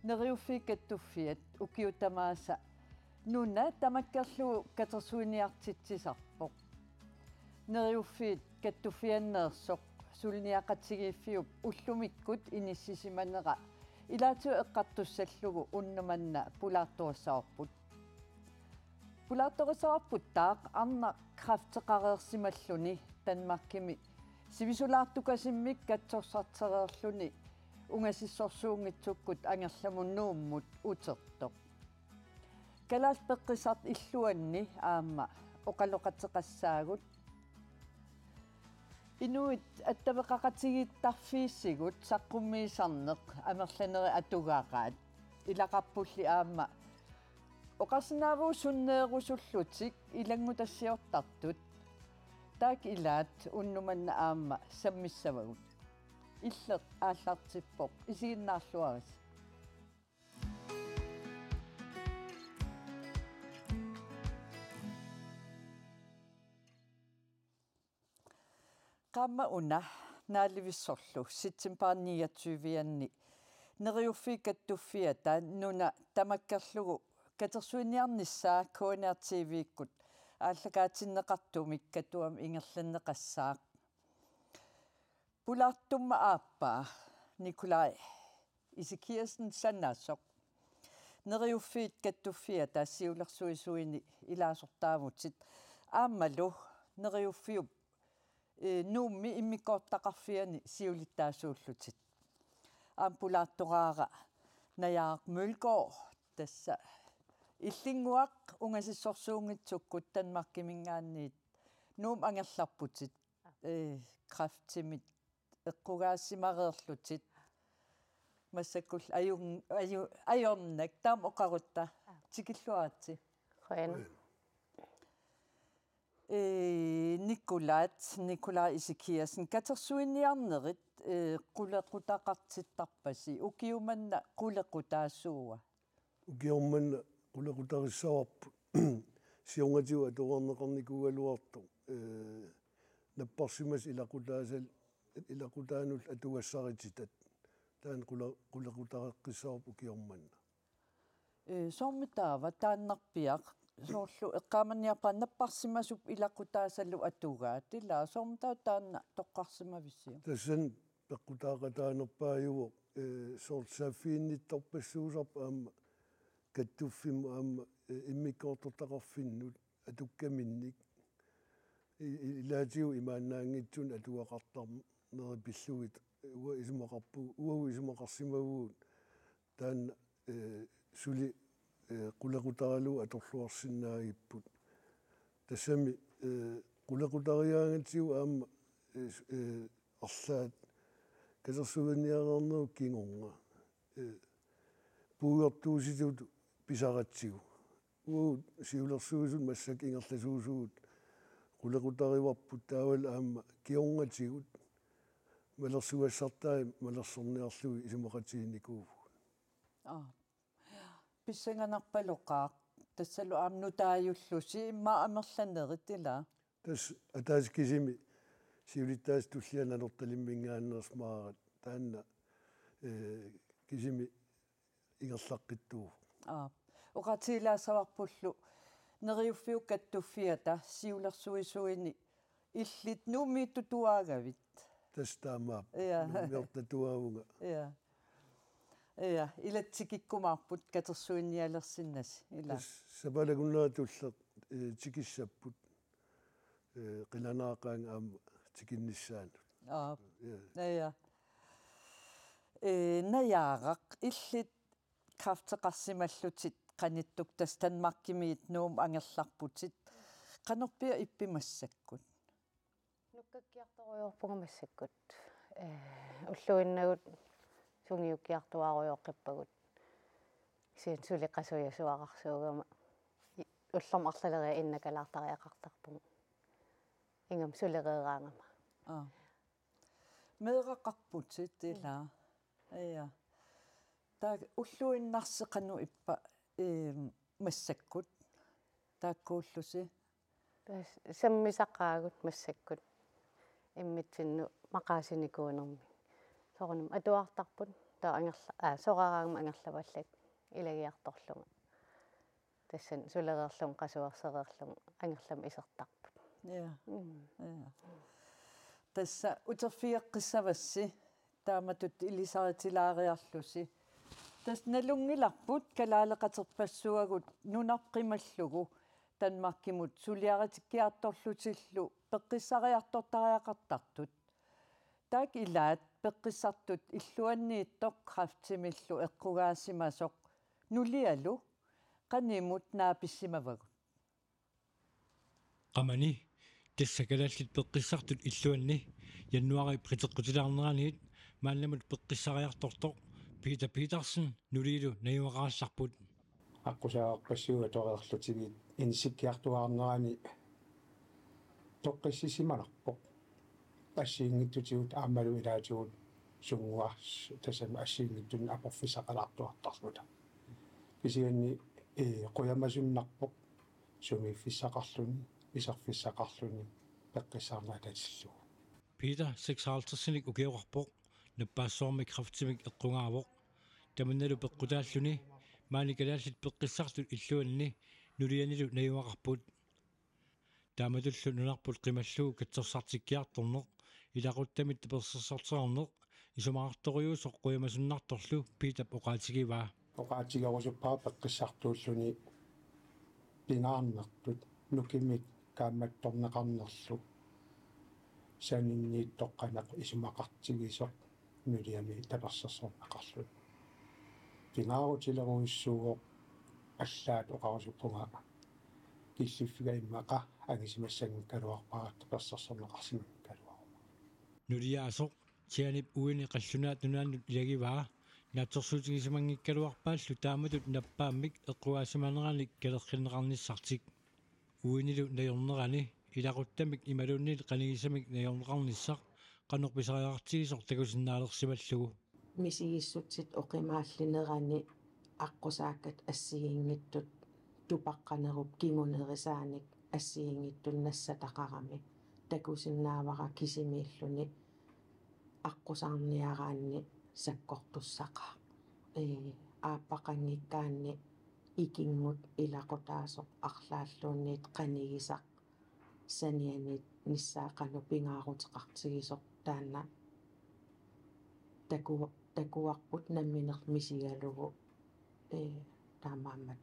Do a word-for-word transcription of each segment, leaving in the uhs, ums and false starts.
Neriuffiit Kattuffiat ukiut tamaasa nuna tamakkerlugu katersuiniartitsisarpoq. Neriuffiit Kattuffianneersoq suliniaqatigiiffiup ullumikkut inissisimanera ilaatigut eqqartussallugu unnuk manna pulaartorissavarput. Pulaartorissavarput taava arnaq kræfteqareersimalluni Danmarkimi sivisulaartukasimmik katsorsartereerluni ungasissorsuunngitsukkut angerlamut Nuummut utertoq. Kalaallit Peqqissartut Illuanni aamma oqaloqateqassaagut. Inuit attaveqaqatigiittarfiisigut saqqummiisarneq amerlanerit atugaraat. Ilaqarpulli aamma oqarsinnaavugut sunneerusullutik ilanngutassiortartut. Taakku ilaat unnuk manna aamma sammissavagut. Illeq aallartippoq, isiginnaarluarisi. Qaammat una naalivissorlu september niogtyve-anni Neriuffiit Kattuffiata nuna tamakkerlugu katersuiniarnissaa K N R T V-kkut aallakaatinneqartumik Katuami ingerlanneqassaaq. Pulaartumma aappaa Nikolaj Ezekiassen sanaasoq. Neriuffiit Kattuffiata siulersuisuini ilaasortaavutit. Aammalu Neriuffiup, eh, Nuummi immikkoortitaqarfiani siulittaasuullutit. Aamma pulaartoraara Najaaraq Mølgaard, tassa illinnguaq ungasissorsuunngitsukkut Danmarkiminngaanniit Nuummut angerlarputit, eh, kræftimit eqqugaasimareerlutit. Massakkut ajun-, aju-, ajornak taama oqarutta. Tikilluaritsi. Qujan. Eh, Nikolaj, Nikolaj Ezekiassen, katersuiniarnerit, eh, qulequtaqartittarpasi, ukiumanna qulequtaasuua? Ukiormanna qulequtarissavarput. Siornatigut atuarneqarnikuugaluartoq, eh, napparsimasut ilaqutaasal-, ilaqutaanullu atugassarititat. Taanna qule-, qulequtareqqissavarput ukiormanna. Eh, soormi taava taannarpiaq, soorlu eqqaamanniarpara napparsimasup ilaqutaasalu atugaat, ila soormi taava taanna toqqarsimavisiuk? Tassani peqqutaaqataanerpaajuvoq, eh, soorlu saaffiginnittorpassuusarpoq aamma kattuffimmut aamma, eh, immikkoortortaqarfinnut atukkaminnik. I-, i-, ilaatigut imaannaanngitsunik atugaqartarnerit pillugit uanga isumaqarpu-, uagut isumaqarsimavugut taanna, eh, suli, eh, qulequtaralugu atorluarsinnaagipput. Tassami, eh, qulequtariaangatsigu aamma, eh, s-, eh, arlaat katersuiniareernerup kingorna, eh, puigortuusitut pisaratsigu. Uagut siulersuisut massakkut ingerlasuusugut qulequtarivarput taavalu aamma kingornatigut malersugassartai malersorniarlugit isumaqatiginikuuvugut. Aa. Pissanganarpaloqaaq, tassalu aamma nutaajullusi immaqa amerlanerit, ila? Tassa ataaseq kisimi siulittaasup tullia Nanortalimminngaanneersimagaat taanna, eh, kisimi ingerlaqqittuuvoq. Aap. Oqaatigilaassavarpullu Neriuffiit Kattuffiata siulersuisuini illit Nuummiittutuaagavit. Tassa taamaappoq. Ja. Nuummiortatuaavunga. Ja. Ja, ila tikikkumaarput katersuinialersinnasi, ila. Tassa sapaatip akunnera tulleq, eh, tikissapput, eh, qilanaaqaanga aamma tikinnissaanut. Aap. Ja. Ja, ja. Eh, Najaaraq, illit kræfteqarsimallutit qanittukkut, tassa Danmarkimiit Nuummut angerlarputit. Qanorpiaq ippi massakkut? Nukkakkiartorujoorpunga massakkut. Eh, ulluinnagut sungiukkiartuaarujoorpakka. Kisianni suli qasujasuararsuugama. I-, ullormut arlaleriarlunga innakalaartariaqartarpunga. Ingammik sulereeraangama. Aa. Meeraqarputit, ila. Ja. Taava ulluinnarsi qanoq ippa, ehm, massakkut? Taakkuullusi? Tassa sammisaqaagut massakkut. Immitsinnut maqaasinikuunermik. Soorunami atuartarput. Taava angerla-, aa, soraaraangama angerlavallakkut ilagiartorlunga. Tassani sulereerlunga qasuersereerlunga angerlamut isertarput. Ja. Mm. Ja. Tassa uterfigeqqissavassi taamatut ilisaritilaariarlusi. Tassa nalunngilarput kalaaleqaterpassuagut nunarput qimallugu Danmarkimut suliaritikkiartorlutillu peqqissariartortariaqartartut. Taakku ilaat peqqissartut illuanniittoq kræftimillu eqqugaasimasoq nulialu qanimut naapissimavagut. Qamani, tassa kalaallit peqqissartut illuanni januaarip qiteqqutilaarneraniit maannamut peqqissariartortoq Peter Petersen nulialu najugaqarallarput. Aqqusaagaqpassuit atoreerlutigit inissikkiartuaarnerani toqqissisimanarpoq. Assigiinngitsutigut aammalu ilaatigut sunnguar-, tassami assigiinngitsunik aporfissaqalaartuartarluta. Kisianni, ee, qujamasunnarpoq sumiiffissaqarluni, iserfissaqarluni, peqqissaarneq atatillugu. Peter seksoghalvtredsinik ukioqarpoq, nappaassuarmik kræftimik eqqugaavoq. Tamannalu peqqutaalluni maani kalaallit peqqissartut illuanni nulianilu najugaqarput. Taamatullu nunarput qimallugu katsorsartikkiartorneq, ilaquttamit tapersersorteqarneq isumaqartorujuusoq qujamasunnartorlu Peterip oqaatigivaa. Oqaatigerusuppara peqqissartuulluni pingaarnertut nukimik kaammattorneqarnerlu saninniittoqqaneq isumaqartigisoq nuliami tapersersorneqarluni. Pingaarutilerujussuuvoq, allaat oqarusuppunga killiffiga immaqa angisimassanngikkaluarpara tapersersorneqarsimanngikkaluaruma. Nuliaasoq Jeanip uini Qallunaat Nunaannut ilagivaa naatsorsuutigisimanngikkaluarpaallu taamatut nappaammik eqqugaasimaneranik kalerrinneqarnissartik. Uinilu najornerani ilaquttamik imaluunniit qanigisamik najorneqarnissaq qanoq pisariaqartigisoq takusinnaalersimallugu. Misigissutsit oqimaallinerani aqqusaakkat assigiinngitsut tupaqqanerup kingunerisaanik assigiinngitsunik nassataqarami takusinnaavara kisimiilluni aqqusaarniaraanni sakkortussaqaaq. Ee, aappaqanngikkaanni ikinngut ilaqutaasoq arlaalluunniit qanigisaq sanianiit nissaa qanoq pingaaruteqartigisoq taanna taku-, takuarput nammineq misigalugu, ee, taamaammat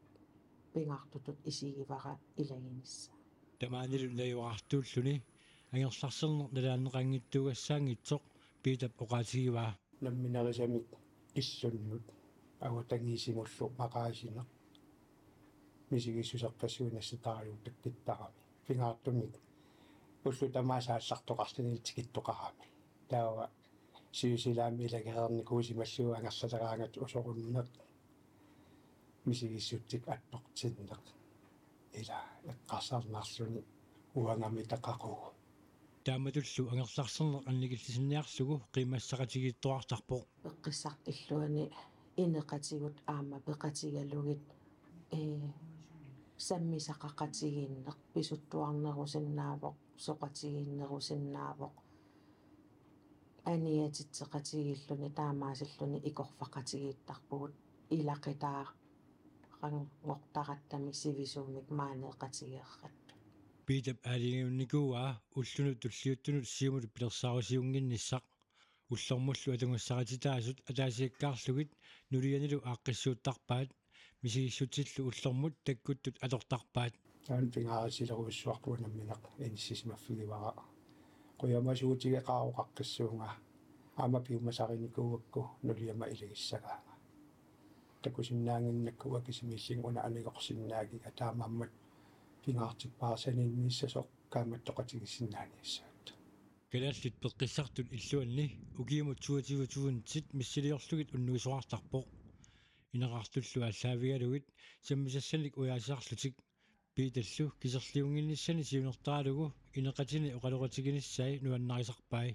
pingaartutut isigivara ilaginissaa. Tamaanilu najugaqartuulluni angerlarserneq nalaanneqanngitsuugassaanngitsoq Peterip oqaatigivaa. Namminerisamik illunnut avatangiisimullu maqaasineq misigissuserpassuit nassataajuuttakkittarami. Pingaartumik ullut tamaasa aallartoqarluni tikittoqarami. Taava siusilaami ilagereernikuusimallugu angerlaleraangat usorunneq misigissutsit attortinneq ila eqqarsarnarluni uangamitaqaqugu. Taamatullu angerlarserneq annikillisinniarlugu qiimmassaqatigiittoqartarpoq. Peqqissartut illuanni ineqatigut aamma peqatigalugit, ee, sammisaqaqatigiinneq, pisuttuarnerusinnaavoq, soqatigiinnerusinnaavoq, aniatitseqatigiilluni taamaasilluni ikorfaqatigiittarpugut ilaqutaaranngortarattami sivisuumik maaneeqatigeerratut. Peterip aalajangiunnikuuaa ullunut tulliuttunut Siumut pilersaarusiunnginnissaq. Ullormullu atugassaqatitaasut ataasiakkaarlugit nulianilu aaqqissuuttarpaat, misigissutsillu ullormut takkuttut atortarpaat. Taanna pingaarutilerujussuarput nammineq inissisimaffigaara. Qujamasuutigeqaara oqaqqissuunga. Aamma piumasarinikuugakku nuliama ilagissagaanga. Takusinnaannginnakku uanga kisimiillunga una anigorsinnaagiga taamaammat pingaartippara saninnissasoq kaammattoqatigisinnaaniassavat. Kalaallit peqqissartut illuanni ukiumut toogtyve tusind missiliorlugit unnuisoqartarpoq. Ineqartullu aallaavigalugit sammisassanik ujaasisarlutik. Peterlu kiserliunnginnissani siunertaralugu ineqatini oqaloqatiginissai nuannarisarpai.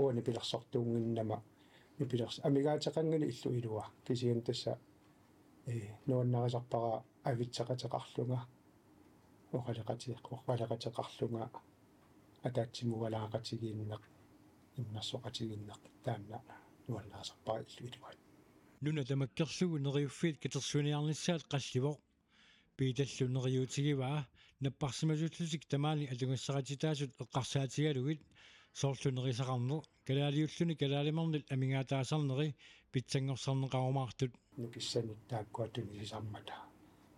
Uani pilersortuunnginnama, nipilers-, amigaateqanngilaq illup ilua. Kisianni tassa, ee, nuannarisarpara avitseqateqarlunga, oqaloqati-, oqaloqateqarlunga, ataatsimuualaaqatigiinneq, immersoqatigiinneq, taanna nuannaasarpara illuiluat. Nuna tamakkerlugu Neriuffiit katersuiniarnissaat qallivoq. Piitallu neriuutigivaa napparsimasullutik tamaani atugassaqartitaasut eqqarsaatigalugit, soorlu nerisaqarneq, kalaaliulluni kalaalimernit amigaataasarneri pitsanngorsarneqarumaartut. Nukissanut taakkua tunisisarmata.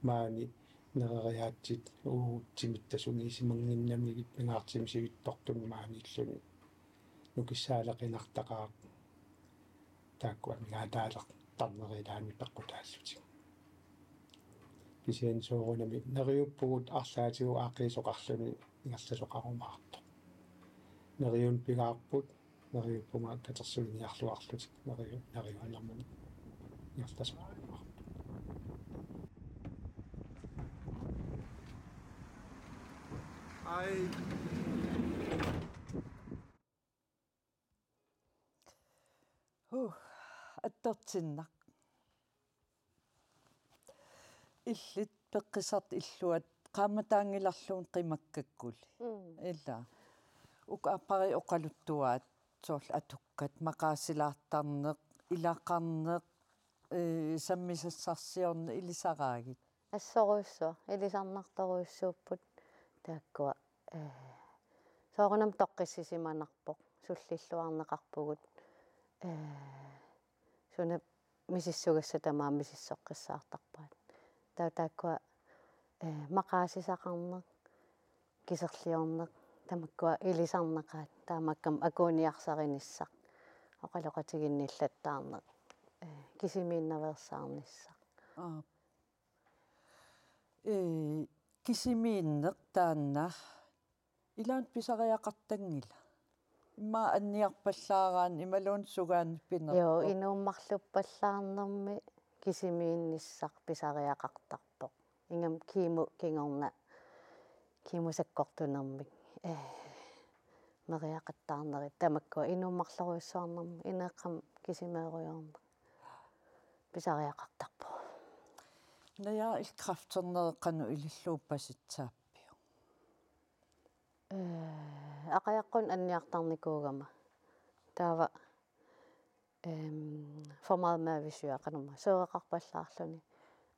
Maani nereriaatsit uagut timitta sungiusimannginnamigit pingaartumik sivitsortumik maaniilluni. Nukissaaleqinartaqaaq taakku amigaataalertarneri ilaanni peqqutaallutik. Kisianni soorunami neriuppugut arlaatigut aaqqiisoqarluni ingerlasoqarumaartoq. Neriunneq pigaarput, neriuppunga katersuiniarluarlutik neriu-, neriunnermut ingerlasoqarumaartoq. Ai. Huh, attortinnaq. Illit peqqisartut illuat qaammataanngilarluunniit qimakkakkuli. Mm. Ilaa. Uku aappariit oqaluttuaat soorlu atukkat, maqaasilaartarneq, ilaqarneq, ee, sammisassarsiorneq ilisaraagit. Assorujussuaq, ilisarnartorujussuupput taakkua, ee, soorunami toqqissisimanarpoq, sullilluarneqarpugut, ee, suna misissugassat tamaat misissoqqissaartarpaat. Taava taakkua, ee, maqaasisaqarneq, kiserliorneq, tamakkua ilisarnaqaat, taamaakkamik akuuniarsarinissaq, oqaloqatiginnillattaarneq, ee, kisimiinnaveersaarnissaq. Aap. Ee, kisimiinneq taanna ilaanni pisariaqartanngila. Immaqa anniarpallaaraanni imaluunniit sugaanni pinerpoq. Joo, inuummarluppallaarnermi kisimiinnissaq pisariaqartarpoq. Ingammik kemo kingorna, kemo sakkortunermik, ee, meriaqattaarnerit tamakkua inuummarlorujussuarnermi ineeqqami kisimeerujoorneq pisariaqartarpoq. Naja, illit kræfternerit qanoq ilillugu pasitsaappiuk? Ee, aqajaqqunnik anniartarnikuugama. Taava, ehm, for meget mavesyre, qanormaa, søreqarpallaarluni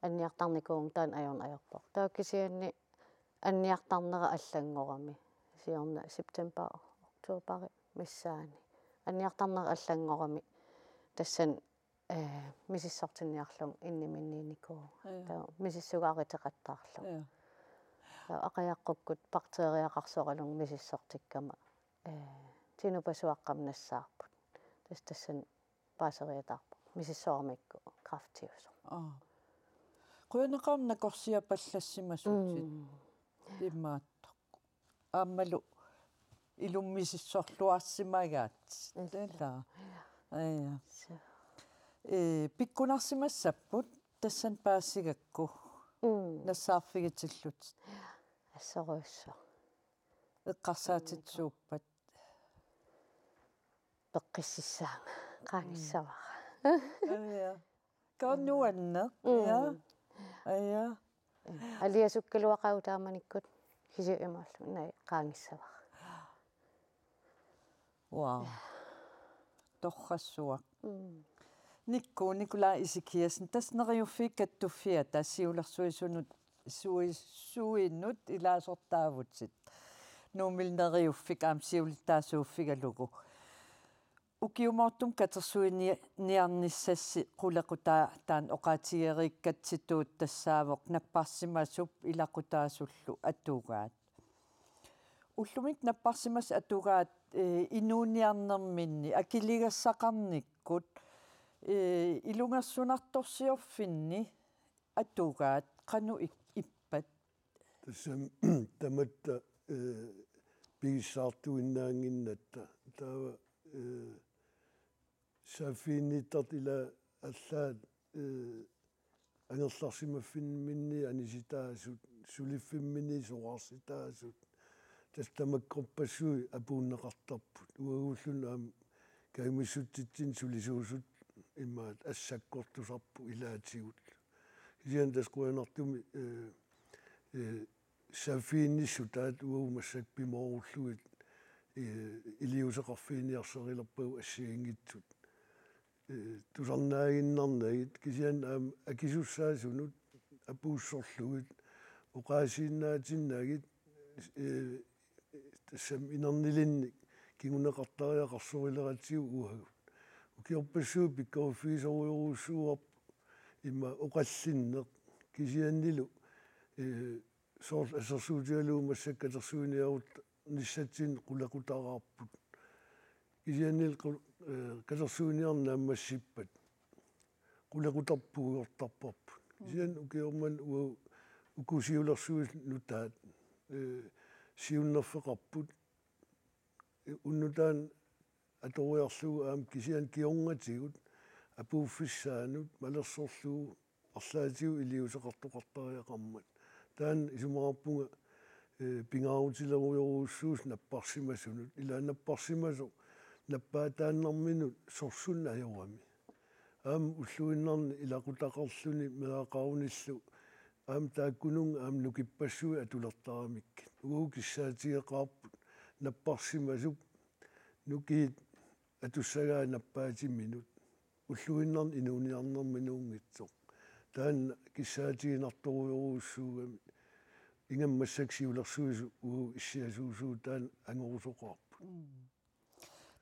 anniartarnikuugama taanna ajorneq ajorpoq. Taava kisianni anniartarnera allanngorami. Siorna september, oktoberi missaani. Anniartarnera allanngorami. Tassani ee, misissortinniarlugu inniminniinikuuvunga. Joo. Taava misissugaaruteqattaarlugu. Joo. Taava aqajaqqukkut bakteriaqarsoralugu misissortikkama, ee, tinupasuaqqamik nassaarput. Tassa tassani paaseriataarpoq. Misissoramikku kræftiusoq. Aa. Qujanaqaaq nakorsiapallassimasutit. Mm. Imaattoq. Aammalu ilummisissorluarsimagaat. Ilaa. Ilaa. Aja. Suu. Ee, pikkunarsimassapput tassani paasigakku. Mm. Nassaarfigitillutit. Assorujussuaq. Eqqarsaatit suuppat? Peqqississaanga. Qaangissavara. Aja. Qaa nuanneq. Mm. Ja. Aja. Aliasukkaluaqaagut taamanikkut kisianni imaallunga qaangissavara. Wow. Torrassuaq. Mm. Nikku, Nikolaj Ezekiassen, tassa Neriuffiit Kattuffiata siulersuisunut, sui-, suinut ilaasortaavutit. Nuummi Neriuffik aamma siulittaasuuffigalugu. Ukiumoortumik katersuini-, niarnissassi qulequtaa taanna oqaatigereerikkatsitut tassaavoq napparsimasup ilaqutaasullu atugaat. Ullumikkut napparsimasut atugaat, ee, inuuniarnerminni akiligassaqarnikkut, ee, ilungersunartorsiorfinni atugaat qanoq ik-, ippat? Tassami tamatta, ee, pigissaartuinnaannginnatta. Taava, ee, saaffiginnittaratta ila allaat, ee, angerlarsimaffimmini anisitaasut, suliffimminni sorarsitaasut. Tassa tamakkorpassuit apuunneqartarput. Uaguulluni aamma kajumissutsitsinnut sulisuusut imaattoq assakkortusarput ilaatigut. Kisianni tassa qujanartumik, ee, ee, saaffiginnissutaat uagut massakkut pimoorullugit, ee, iliuuseqarfiginiarsarilerpagut assigiinngitsut. eh, tusarnaaginnarnagit, kisianni aamma akisussaasunut apuussorlugit, oqaasiinnaatinnagit, eh, tassami inernilinnik kinguneqartariaqarsorileratsigu uagut. Ukiorpassuit pikkoriffigisorujorujussuuarput ima oqallinneq, kisiannilu, eh, soorlu assersuutigalugu massakkut katersuiniaruttarnissatsinni qulequtaraarput. Kisianni qu-, eh, katersuiniarneq naammassippat qulequtarpugut, uiortarparput. Kisianni ukioq manna uagut uku siulersuisut nutaat, eh, siunnerfeqarput. Eh, unnutaan atoriarlugu aamma kisianni kingornatigut apuuffissaanut malersorlugu arlaatigut iliuuseqartoqartariaqarmat. Taanna isumaqarpunga, eh, pingaarutilerujorujussuusoq napparsimasunut. Ila napparsimasoq nappaataannarminut sorsunneq ajorami. Aamma ulluinnarni ilaqutaqarluni meeraqarunillu aamma taakkununnga aamma nukippassuit atulertaramikkit. Uagut kissaatigeqaarput napparsimasup nukiit atussagaat nappaatiminut. Ulluinnarni inuuniarnerminuunngitsoq. Taanna kissaatiginartorujorujussuugami. Ingammik massakkut siulersuisut uagut issiasuusugut taanna angorusoqaarput. Mm.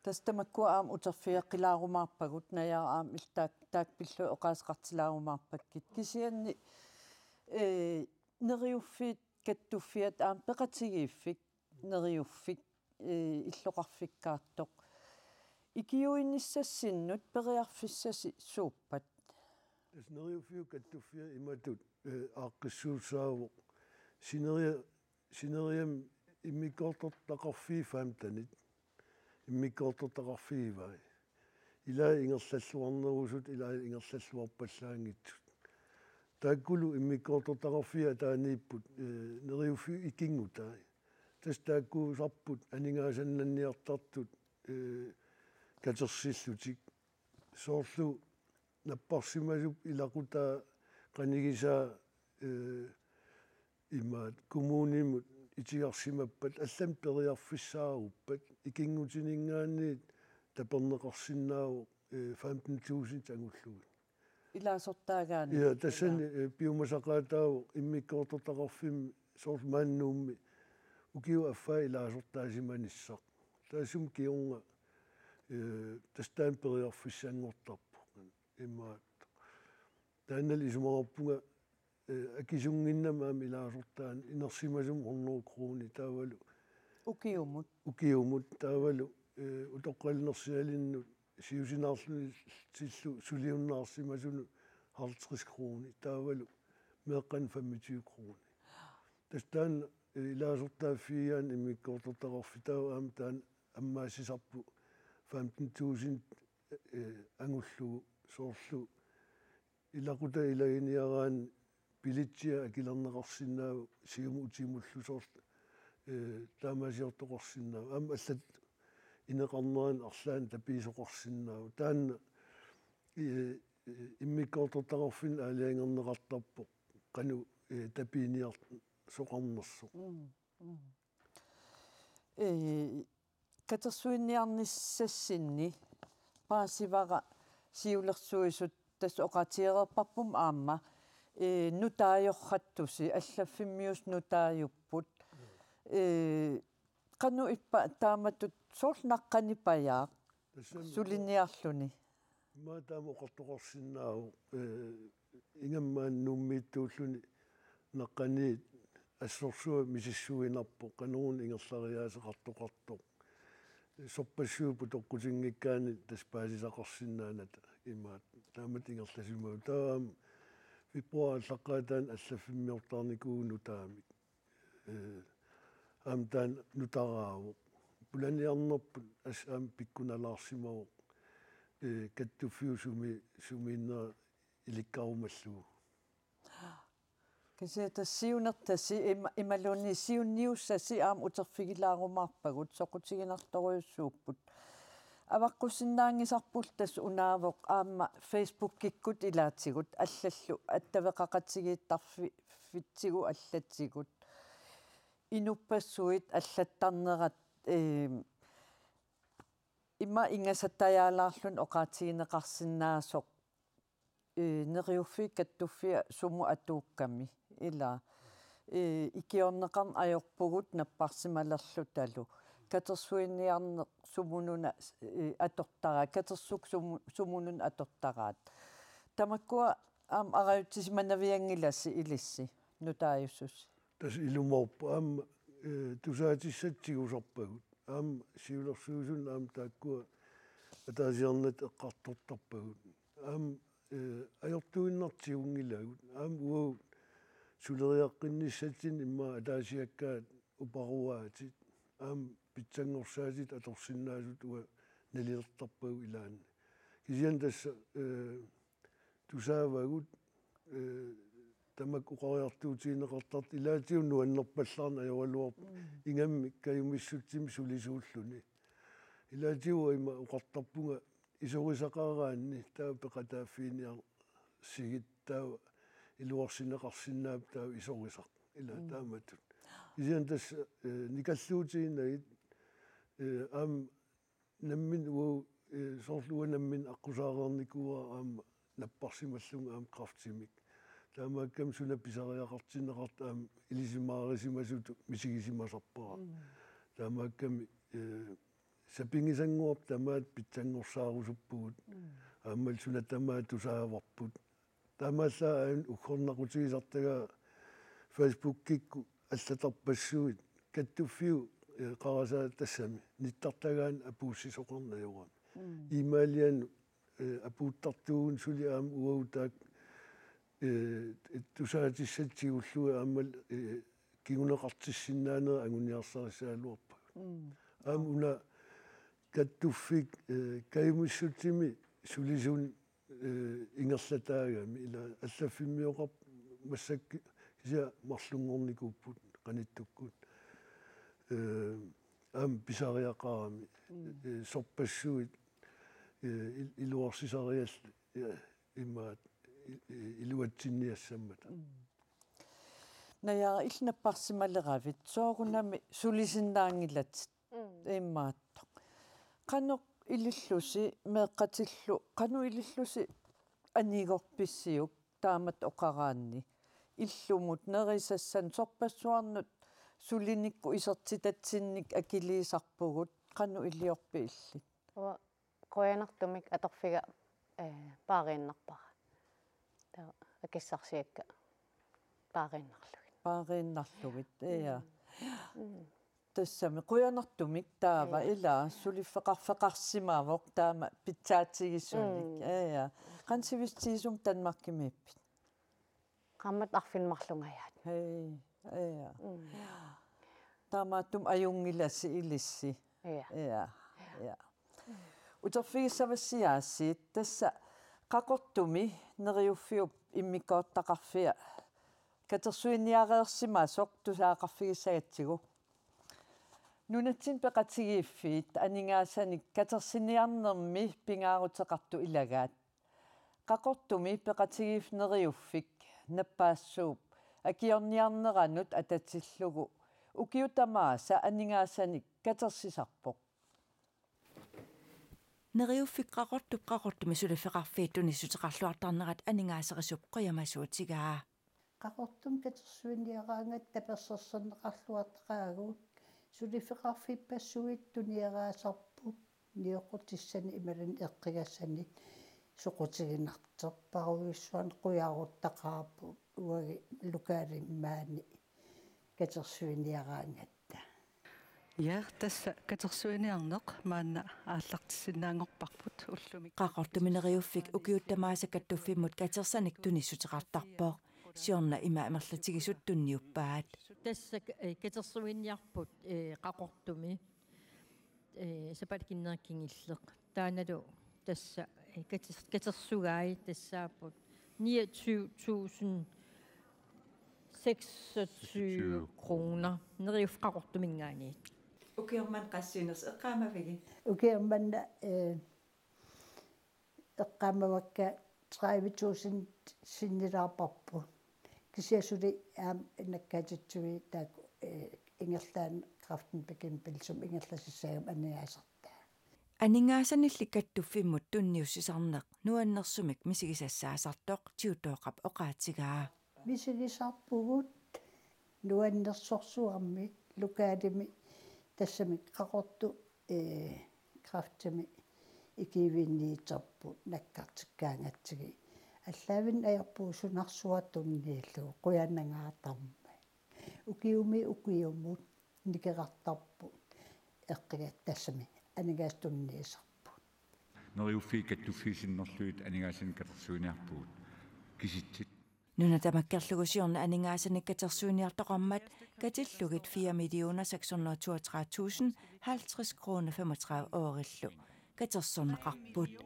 Tassa tamakkua aamma uterfigeqqilaarumaarpagut, Najaaraq aamma illit taak-, taakku pillugit oqaaseqartilaarumaarpakkit. Kisianni, eh, Neriuffiit Kattuffiat aamma peqatigiiffik, Neriuffik, eh, illoqarfikkaartoq. Ikiuinissassinnut periarfissasi suuppat? Tassa Neriuffiup Kattuffiata imatut, eh, aaqqissuussaavoq. Sineria-, sineriammi immikkoortortaqarfiit femtenit immikkoortortaqarfigivai. Ilaat ingerlalluarnerusut, ilaat ingerlalluarpallaanngitsut. Taakkulu immikkoortortaqarfiit ataaniipput, eh, Neriuffiup ikinngutai. Tassa taakkuusarput aningaasannanniartartut, eh, katersillutik. Soorlu napparsimasup ilaqutaa qanigisaa, eh, imaat kommunimut itigarsimappat allamik periarfissaaruppat ikinngutininngaanniit taperneqarsinnaavoq, eh, femten tusind angullugit. Ilaasortaagaanni. Ja, tassani, eh, piumasaqaataavoq immikkoortortaqarfimmi soorlu maani Nuummi ukiup affaa ilaasortaasimanissaq. Taassuma kingorna, eh, tassa taanna periarfissanngortarpoq. Imaat. Taannalu isumaqarpunga, eh, akisunnginnama aamma ilaasortaani inersimasumut hundrede kroner taavalu. Ukiumut. Ukiumut taavalu, eh, utoqqalinersialinnut siusinaarlunilu suliunnaarsimasunut halvtreds kroner taavalu meeqqanut femogtyve kroner. Tassa taanna, eh, ilaasortaaffigigaanni immikkoortortaqarfik taava aamma taanna ammaassisarput femten tusind, eh, angullugu soorlu ilaquttap ilaginiaraanni billetsia akilerneqarsinnaavoq siumut utimullu soorlu, eh, taamaasiortoqarsinnaavoq. Aamma allat ineqarneranni arlaanni tapiisoqarsinnaavoq. Taanna, eh, eh, immikkoortortaqarfinni aalajangerneqartarpoq qanoq, eh, tapiiniarsoqarnersoq. Mm, mm. Eh, katersuiniarnissassinni paasivara siulersuisut tassa oqaatigereerparput aamma, eh, nutaajorrattusi, allaffimmiusut nutaajupput. Eh, qanoq ippa taamatut soorlu naqqanipajaaq Tassami suliniarluni? Immaqa taama oqartoqarsinnaavoq, eh, ingammik maani Nuummiittuulluni naqqaniit assorsuaq misissuinarpoq, qanoruna ingerlariaaseqartoqartoq. Sorpassuit putoqqutinngikkaanni tassa paasisaqarsinnaanata imaat. Taamatut ingerlasimavoq. Taava aamma februarip aallaqqaataani allaffimmiortarnikuuvoq nutaamik. Eh, aamma taanna nutaraavoq. Pulaniarnerput assut aamma pikkunalaarsimavoq. Eh, kattuffiup sumi-, sumiinnera ilikkarumallugu. Kisianni tassa siunertasi ima-, imaluunniit siunniussasi aamma uterfigilaarumaarpagut, soqutiginartorujussuupput. Avaqqussinnaanngisarpullu tassa unaavoq aamma Facebookikkut ilaatigut allallu attaveqaqatigiittarfi-, fitsigut allatigut. Inuppassuit allattarnerat, eh, ima ingasattajaalaarluni oqaatigineqarsinnaasoq, ee, Neriuffiit Kattuffia sumut atuukkami, ila, ee, ikiorneqarneq ajorpugut napparsimalerlutalu. Katersuiniarneq sumununa, ee, atortaraat, katersukkut sumu-, sumununa atortaraat. Tamakkua aamma arajutsisimanavianngilasi ilissi nutaajususi. Tassa ilumoorpoq aamma, ee, tusaatissatut tigusarpagut. Aamma siulersuisuni aamma taakkua ataasiarnatik eqqartortarpagut. Aamma, ee, ajortuinnartiunngilagut. Aamma uagut suleriaqqinnissatsinnut immaqa ataasiakkaat uparuaatit. Aamma pitsanngorsaatit atorsinnaasut uanga nalilertarpagut ilaanni. Kisianni tassa, ee, tusaavagut, ee, tamakku oqariartuutigineqartartut ilaatigut nuannerpallaarneq ajoraluarpoq. Mm. Ingammik kajumissutsimik sulisuulluni. Ilaatigut ima oqartarpunga isorisaqaraanni taava peqataaffiiniarsigit taava iluarsineqarsinnaapput taava isorisaq. Ila Mm. taamatut. Kisianni tassa, ee, nikalluutiginagit, ee, aamma nammineq uagut, ee, soorlu uanga nammineq aqqusaareernikuuara aamma napparsimallunga aamma kræftimik. Taamaakkami suna pisariaqartinneqartoq aamma ilisimaarisimasutut misigisimasarpara. Mm. Taamaakkami, ee, sapinngisannguarput tamaat pitsanngorsarusuppugut. Mm. Aammalu suna tamaat tusaavarput. Taamaallaat aajuna uggornaqutigisartagaa Facebookikkut allatarpassuit kattuffiup, ee, qarasaata tassami nittartagaani apuussisoqarneq ajorami. Mm. E-mailianut, ee, apuuttartuugunik suli aamma uagut taakku, ee, tusaatissatut tigullugit aammalu, ee, kinguneqartissinnaanerit anguniarsarissagaluarpagut. Mm. Aamma una kattuffik, ee, kajumissutsimik sulisunik, ee, ingerlataagami ila allaffimmioqarpoq massakkut kisianni marlunngornikuupput qanittukkut. Ee, aamma pisariaqarami, Mm. ee, sorpassuit, ee, il-, iluarsisariallit, ee, imaat i-, i-, iluatsinniassammata. Mm. Naja, illit napparsimaleravit, soorunami sulisinnaanngilatit. Mm. Imaattoq. Qanoq ilillusi meeqqatillu, qanoq ilillusi anigorpisiuk taamatut oqaraanni? Illumut, nerisassanut, sorpassuarnut sulinikkut isertitatsinnik akiliisarpugut, qanoq iliorpit illit? Uanga qujanartumik atorfiga, ee, paariinnarpara. Taava akissarsiakka paariinnarlugit. Paariinnarlugit, ja. Mm. Mm. Tassami qujanartumik taava, ja, ila suliffeqarfeqarsimavoq taama pitsaatigisumik. Mm. Ja. Qanoq sivisutigisumik Danmarkimiippit? Qaammat arfineq-marlungajaat. Hej, ja. Mm. Taamaattumik ajunngilasi ilissi. Ja. Ja, ja. Uterfigissavassiuk aasiit, tassa Qaqortumi Neriuffiup immikkoortitaqarfia katersuiniareersimasoq tusagaqarfigissagatsigu. Nunatsinni peqatigiiffiit aningaasanik katersiniarnermi pingaaruteqartut ilagaat. Qaqortumi peqatigiiffik Neriuffik nappaassuup akiorniarneranut atatillugu ukiut tamaasa aningaasanik katersisarpoq. Neriuffik Qaqortup Qaqortumi suliffeqarfiit tunissuteqarluartarnerat aningaaserisup qujamasuutigaa. Qaqortumi katersuiniaraangatta tapersersorneqarluartaqaagut, suliffeqarfippassuit tuniaraasarput, nioqqutissanik imaluunniit eqqigassanik soqutiginartorparujussuarnik qujaruttaqaarput uagut lokalimik maani katersuiniaraangatta. Ja, tassa katersuiniarneq maanna aallartissinnaanngorparput ullumi. Qaqortumi Neriuffik ukiut tamaasa kattuffimmut katersanik tunissuteqartarpoq. Siorna ima amerlatigisut tunniuppaat. Tassa, eh, katersuiniarput, eh, Qaqortumi, eh, sapaatip akunneri kingulleq. Taannalu tassa, eh, kater-, katersugai tassaapput niogtyve tusind seksogtyve kroner. Neriuffik Qaqortuminngaanniit. Ukioq manna qassit inersoq eqqaamavigit? Ukioq manna, eh, eqqaamavakka tredive tusind sinnilaarparput. Kisianni suli aamma nakkaatitsivik taakku, eh, ingerlaannaq kræftens bekæmpelsemi ingerlasassagamik aningaasartaa. Aningaasanilli kattuffimmut tunniussisarneq nuannersumik misigisassaasartoq Tiutooraq oqaatigaa. Misigisarpugut nuannersorsuarmi lokalimi tassami Qaqortup, ee, kræftimi ikiuiniittarput nakkartikkaangatsigit. Allaavinnut ajorpugut sunarsuaq tunniullugu qujanangaartarmat. Ukiumi ukiumut nikerartarput eqqigassat tassami aningaasat tunniusarput. Neriuffiit kattuffiit sinnerlugit aningaasanik katersuiniarpugut. Kisitsit. Nuna tamakkerlugu siorna aningaasanik katersuiniartoqarmat katillugit fire millioner seks hundrede toogtredive tusind halvtreds kroner femogtredive ørillu katersorneqarput.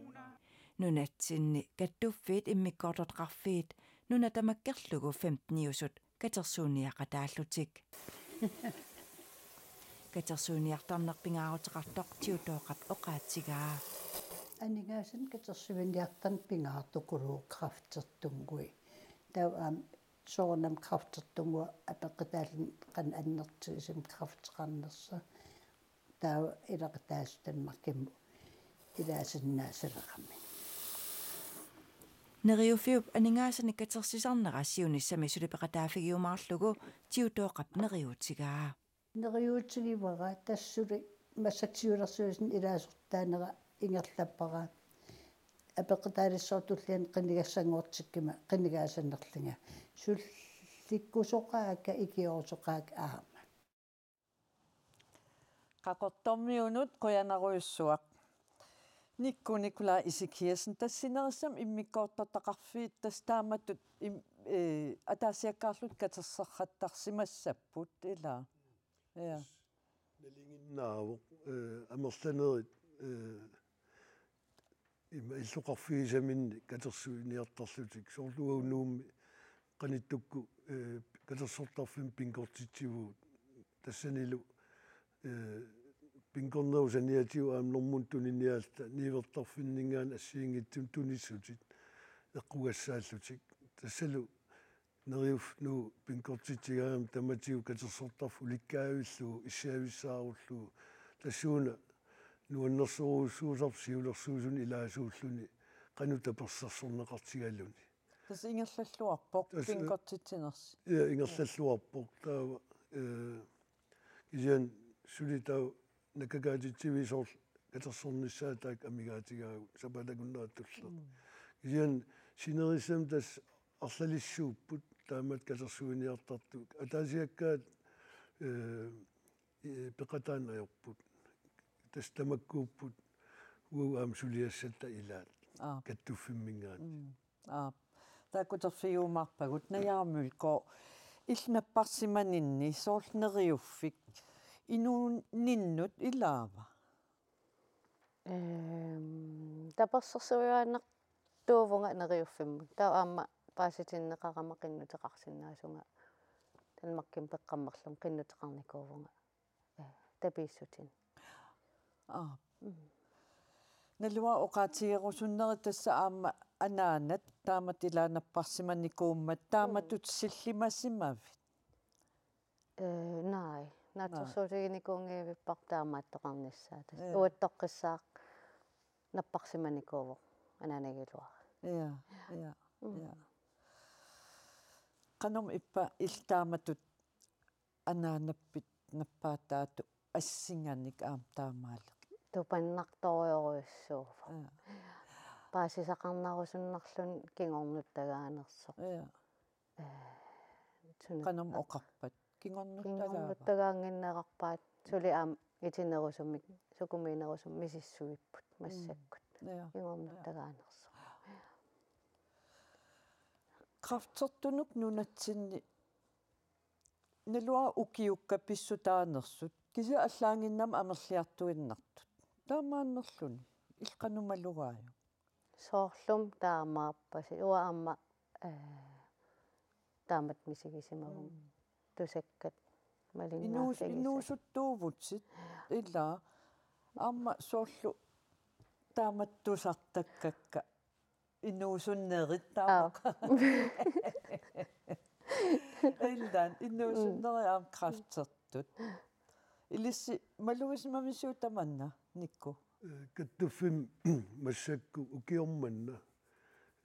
Nunatsinni kattuffiit immikkoortortaqarfiit nuna tamakkerlugu femteniusut katersuiniaqataallutik. Katersuiniartarneq pingaaruteqartoq Tiutooraq oqaatigaa. Aningaasanik katersuiniartarneq pingaartukuluuvoq kræftertunngui. Taava aamma soorunami kræftertunngua apeqqutaalluni qanoq annertusimasut kræfteqarnersoq. Taava ilaqutaasut Danmarkimut ilaasinnaasaleramik. Neriuffiup aningaasanik katersisarnera siunissami suli peqataaffigiumaarlugu Tiutooraq neriuutigaa. Neriuutigivara tassa suli massakkut siulersuisuni ilaasortaanera ingerlappara. Apeqqutaalissaartut tulliani qinigassanngortikkuma qinigaasanerlunga. Sullikkusoqaakka ikiortoqaakka aamma. Qaqortormiunut qujanarujussuaq. Nikku Nikolaj Ezekiassen, tassa sinerissami immikkoortortaqarfiit tassa taamatut im-, ee, ataasiakkaarlutik katersortarsimassapput, ilaa? Ja. Nalinginnaavoq, ee, amerlanerit, ee, ima illoqarfigisaminnik katersuiniartarlutik, soorlu uagut Nuummi qanittukkut, ee, katersortarfimmik pinkortitsivugut. Tassanilu, ee, pinkornerup saniatigut aamma normut tuniniaalluta niuertarfinninngaanniit assigiinngitsumik tunissutit eqqugassaallutik. Tassalu Neriuffik Nuup pinkortitsigaangami tamatigut katersortarfik ulikkaavillugu issiavissaarullugu, tassuuna nuannersorujussuusarpoq siulersuisuni ilaasuulluni qanoq tapersersorneqartigaluni. Tassa ingerlalluarpoq. Tassa pinkortitsinersi. Ja, ingerlalluarpoq taava, ee, kisianni suli taava nakkakaatitsiviit soorlu katersornissaat taakku amigaatigaagut sapaatip akunnera tulleq. Mm. Kisianni sinerissami tassa arlalissuupput taamatut katersuiniartartut. Ataasiakkaat, ee, ee, peqataanneq ajorput. Tassa tamakkuupput uagut aamma suliassatta ilaat. Aap. Kattuffimminngaanniit. Mm. Aap. Taakkuuterfigiumaarpagut. Najaarmiulko illit napparsimaninni soorlu Neriuffik inuuninnut ilaava? Ehm, tapersersuiaannartuuvunga Neriuffimmut. Taava aamma paasitinneqarama qinnuteqarsinnaasunga Danmarkimut peqqammerlunga qinnuteqarnikuuvunga, eh, tapiissutinik. Aap. Mm. Naluara oqaatigerusunneri tassa aamma anaanat taamatut ilaa napparsimanikuummat taamatut sillimasimavit? Ee, nej. Naatsorsuutiginikuunngivipparput taamaattoqarnissaa. Tassa, ja, uattoqqissaaq napparsimanikuuvoq anaanagiluara. Ja, ja, mm, ja. Qanormi ippa illit taamatut anaanappit nappaataatut assinganik aamma taamaaleq? Tupannartorujorujussuuvoq. Ja. Paasisaqarnerusunnarluni kingornuttagaanersoq. Ja. Ee, suna-, qanormi oqarpat? Kingornuttagaa-, kingornuttagaannginnerarpaat suli aamma itinerusumik, sukumiinerusumik misissuipput massakkut. Mm. Ja. Kingornuttagaanersoq. Kræftertunut nunatsinni naluara ukiukka pissutaanersut, kisianni allaannginnami amerliartuinnartut. Taamaannerluni, illit qanoq malugaajuk? Soorlumi taamaappasi. Uanga aamma, ee, taamatut misigisimavunga. Mm. Tusakkat malinnaaffigisat. Inuus-, inuusuttuuvutit, ilaa. Aamma soorlu taamatut tusartakkakka. Inuusunnerit taama. Aap. Ilaa, inuusunnerit, mm, aamma kræftertut. Ilissi malugisimavisiuk tamanna, Nikku? Kattuffimmi massakkut ukioq manna,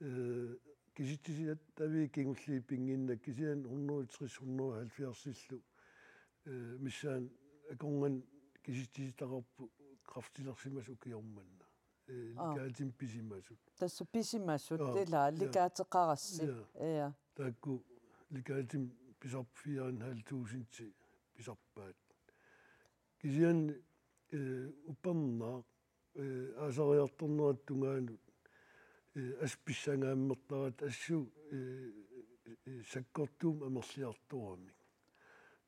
eh, kisitsisiat tavi kingulliit pinnginnakku kisianni hundrede tres, hundrede halvfjerdsillu, eh, missaani akornanni kisitsisitaqarput kræftilersimasut ukioq manna. Eh, Aa. Likaatimik pisimasut. Tassa pisimasut, Aa, ilaa, ja. Likaateqarassi. Ja. Ja. Taakku likaatimik pisarput fire og en halv tusind pisarpaat. Kisianni, eh, upernaaq, eh, aasariartornerata tungaanut, eh, assut pissangaammertarata assut, eh, eh, sakkortuumik amerliartoramik.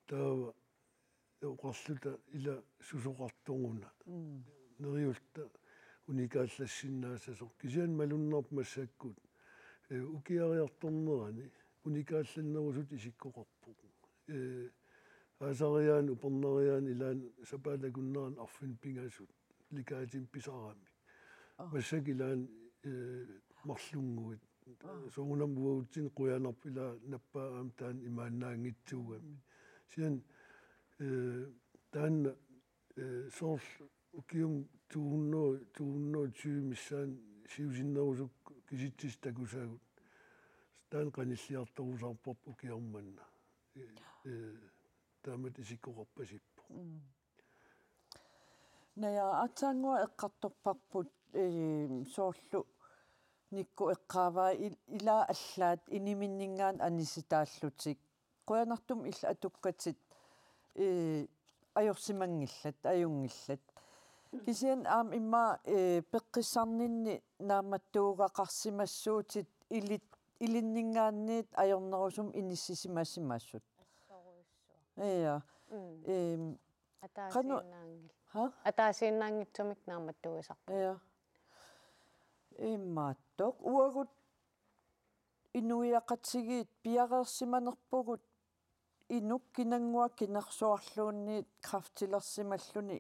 Taava oqarluta ila susoqartoruna. Mm. Neriulluta unikaallassinnaassasoq. Kisianni malunnarpoq massakkut, eh, ukiariartornerani unikaallannerusutut isikkoqarpoq. Eh, aasariaani, upernariaani, ilaanni sapaatip akunnerani arfineq-pingasut likaatimik pisaramik. Aa. Massakkut ilaanni, eh, marlunnguit. Aa. Soorunami uagutsinnut qujanarpoq ilaa nappaa aamma taanna imaannaanngitsuugami. Kisianni, eh, taanna, eh, soorlu ukiumut to hundrede, to hundrede og tyve missaani siusinnerusukkut kisitsisut takusagut. Taanna qanilliartorusaarparput ukioq manna. Eh, eh, taamatut isikkoqarpasippoq. Mm. Naja, aatsaannguaq eqqartorparput, eh, soorlu Nikku eqqaavaa il-, ilaa allaat iniminninngaanniit anisitaallutik. Qujanartumik illit atukkatit, eh, ajorsimanngillat, ajunngillat. Kisianni aamma immaqa, eh, peqqissarninni naammattuugaqarsimassuutit ilit-, ilinninngaanniit ajornerusumik inissisimasimasut. Assorujussuaq. Ja. Mm. Ehm, Qanu-, Ataasiinnaanngil-, ha? Ataasiinnaanngitsumik naammattuisarput. Ja. Imaattoq. Uagut inuiaqatigiit piareersimanerpugut inuk kinannguaq kinersuarluunniit kræftilersimalluni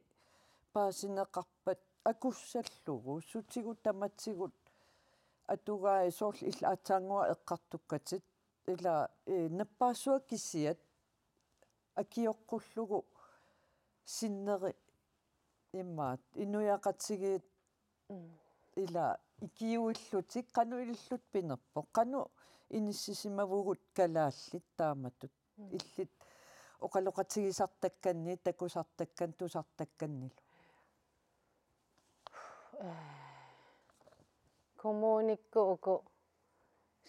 paasineqarpat akussallugu sutigut tamatigut atugai soorlu illit aatsaannguaq eqqartukkatit ila, eh, nappaassuaq kisiat akioqqullugu sinneri imaat inuiaqatigiit Mm. ila ikiuillutik qanoq ilillutik pinerpoq, qanoq inissisimavugut kalaallit taamatut. Mm. Illit oqaloqatigisartakkanni, takusartakkanni, tusartakkannilu. Kommunikkut uku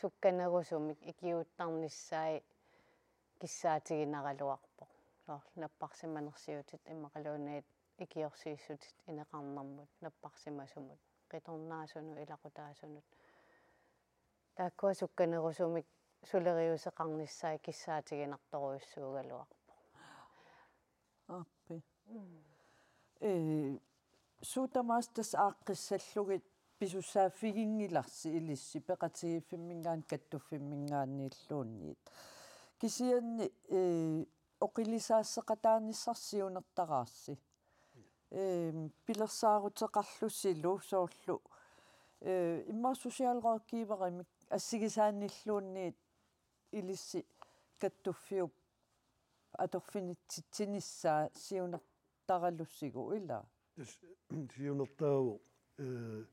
sukkanerusumik ikiuuttarnissaat kissaatiginaraluarpoq. Soorlu napparsimanersiutit immaqaluunniit ikiorsiissutit ineqarnermut, napparsimasumut, qitornaasunut, ilaqutaasunut. Taakkua sukkanerusumik suleriuseqarnissaat kissaatiginartorujussuugaluarpoq. Aappi. Mm. Ee, suut tamaasa tassa aaqqissallugit pisussaaffiginngilarsi ilissi peqatigiiffimminngaanniit kattuffimminngaanniilluunniit. Kisianni, ee, oqilisaasseqataanissarsi siunertaraarsi. Eem, pilersaaruteqarlusilu soorlu, ee, immaqa socialrådgiverimik assigisaannilluunniit ilissi kattuffiup atorfinitsitsinissaa siunertaralusigu, ilaa? Tassa siunertaavoq, ee,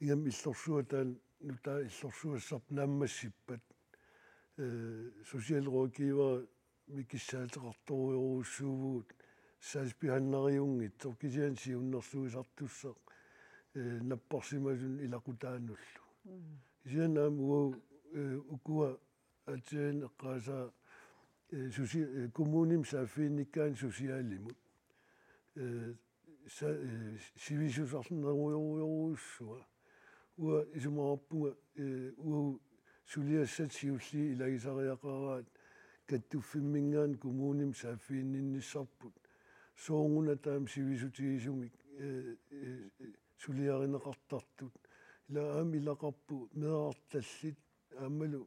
ingammik illorsuaq taanna nutaaq illorsuassarput naammassippat, ee, socialrådgiverimik kissaateqartorujorujussuuvugut sagsbehandleriunngitsoq kisianni siunnersuisartussaq, ee, napparsimasunut ilaqutaanullu. Mm. Kisianni aamma uagut, ee, ukua aatsaat eqqaasaa, ee, sosia-, ee, kommunimi saaffiginnikkaanni socialimut, ee, sa-, ee, sivisusarnerujorujorujussuaq. Uanga isumaqarpunga, ee, uagut suliassat siulliit ilagisariaqaraat kattuffimminngaanniit kommunimi saaffiginninnissarput. Sooruna taama sivisutigisumik, ee, ee, suliarineqartartut. Ila aamma ilaqarput meerartallit aammalu,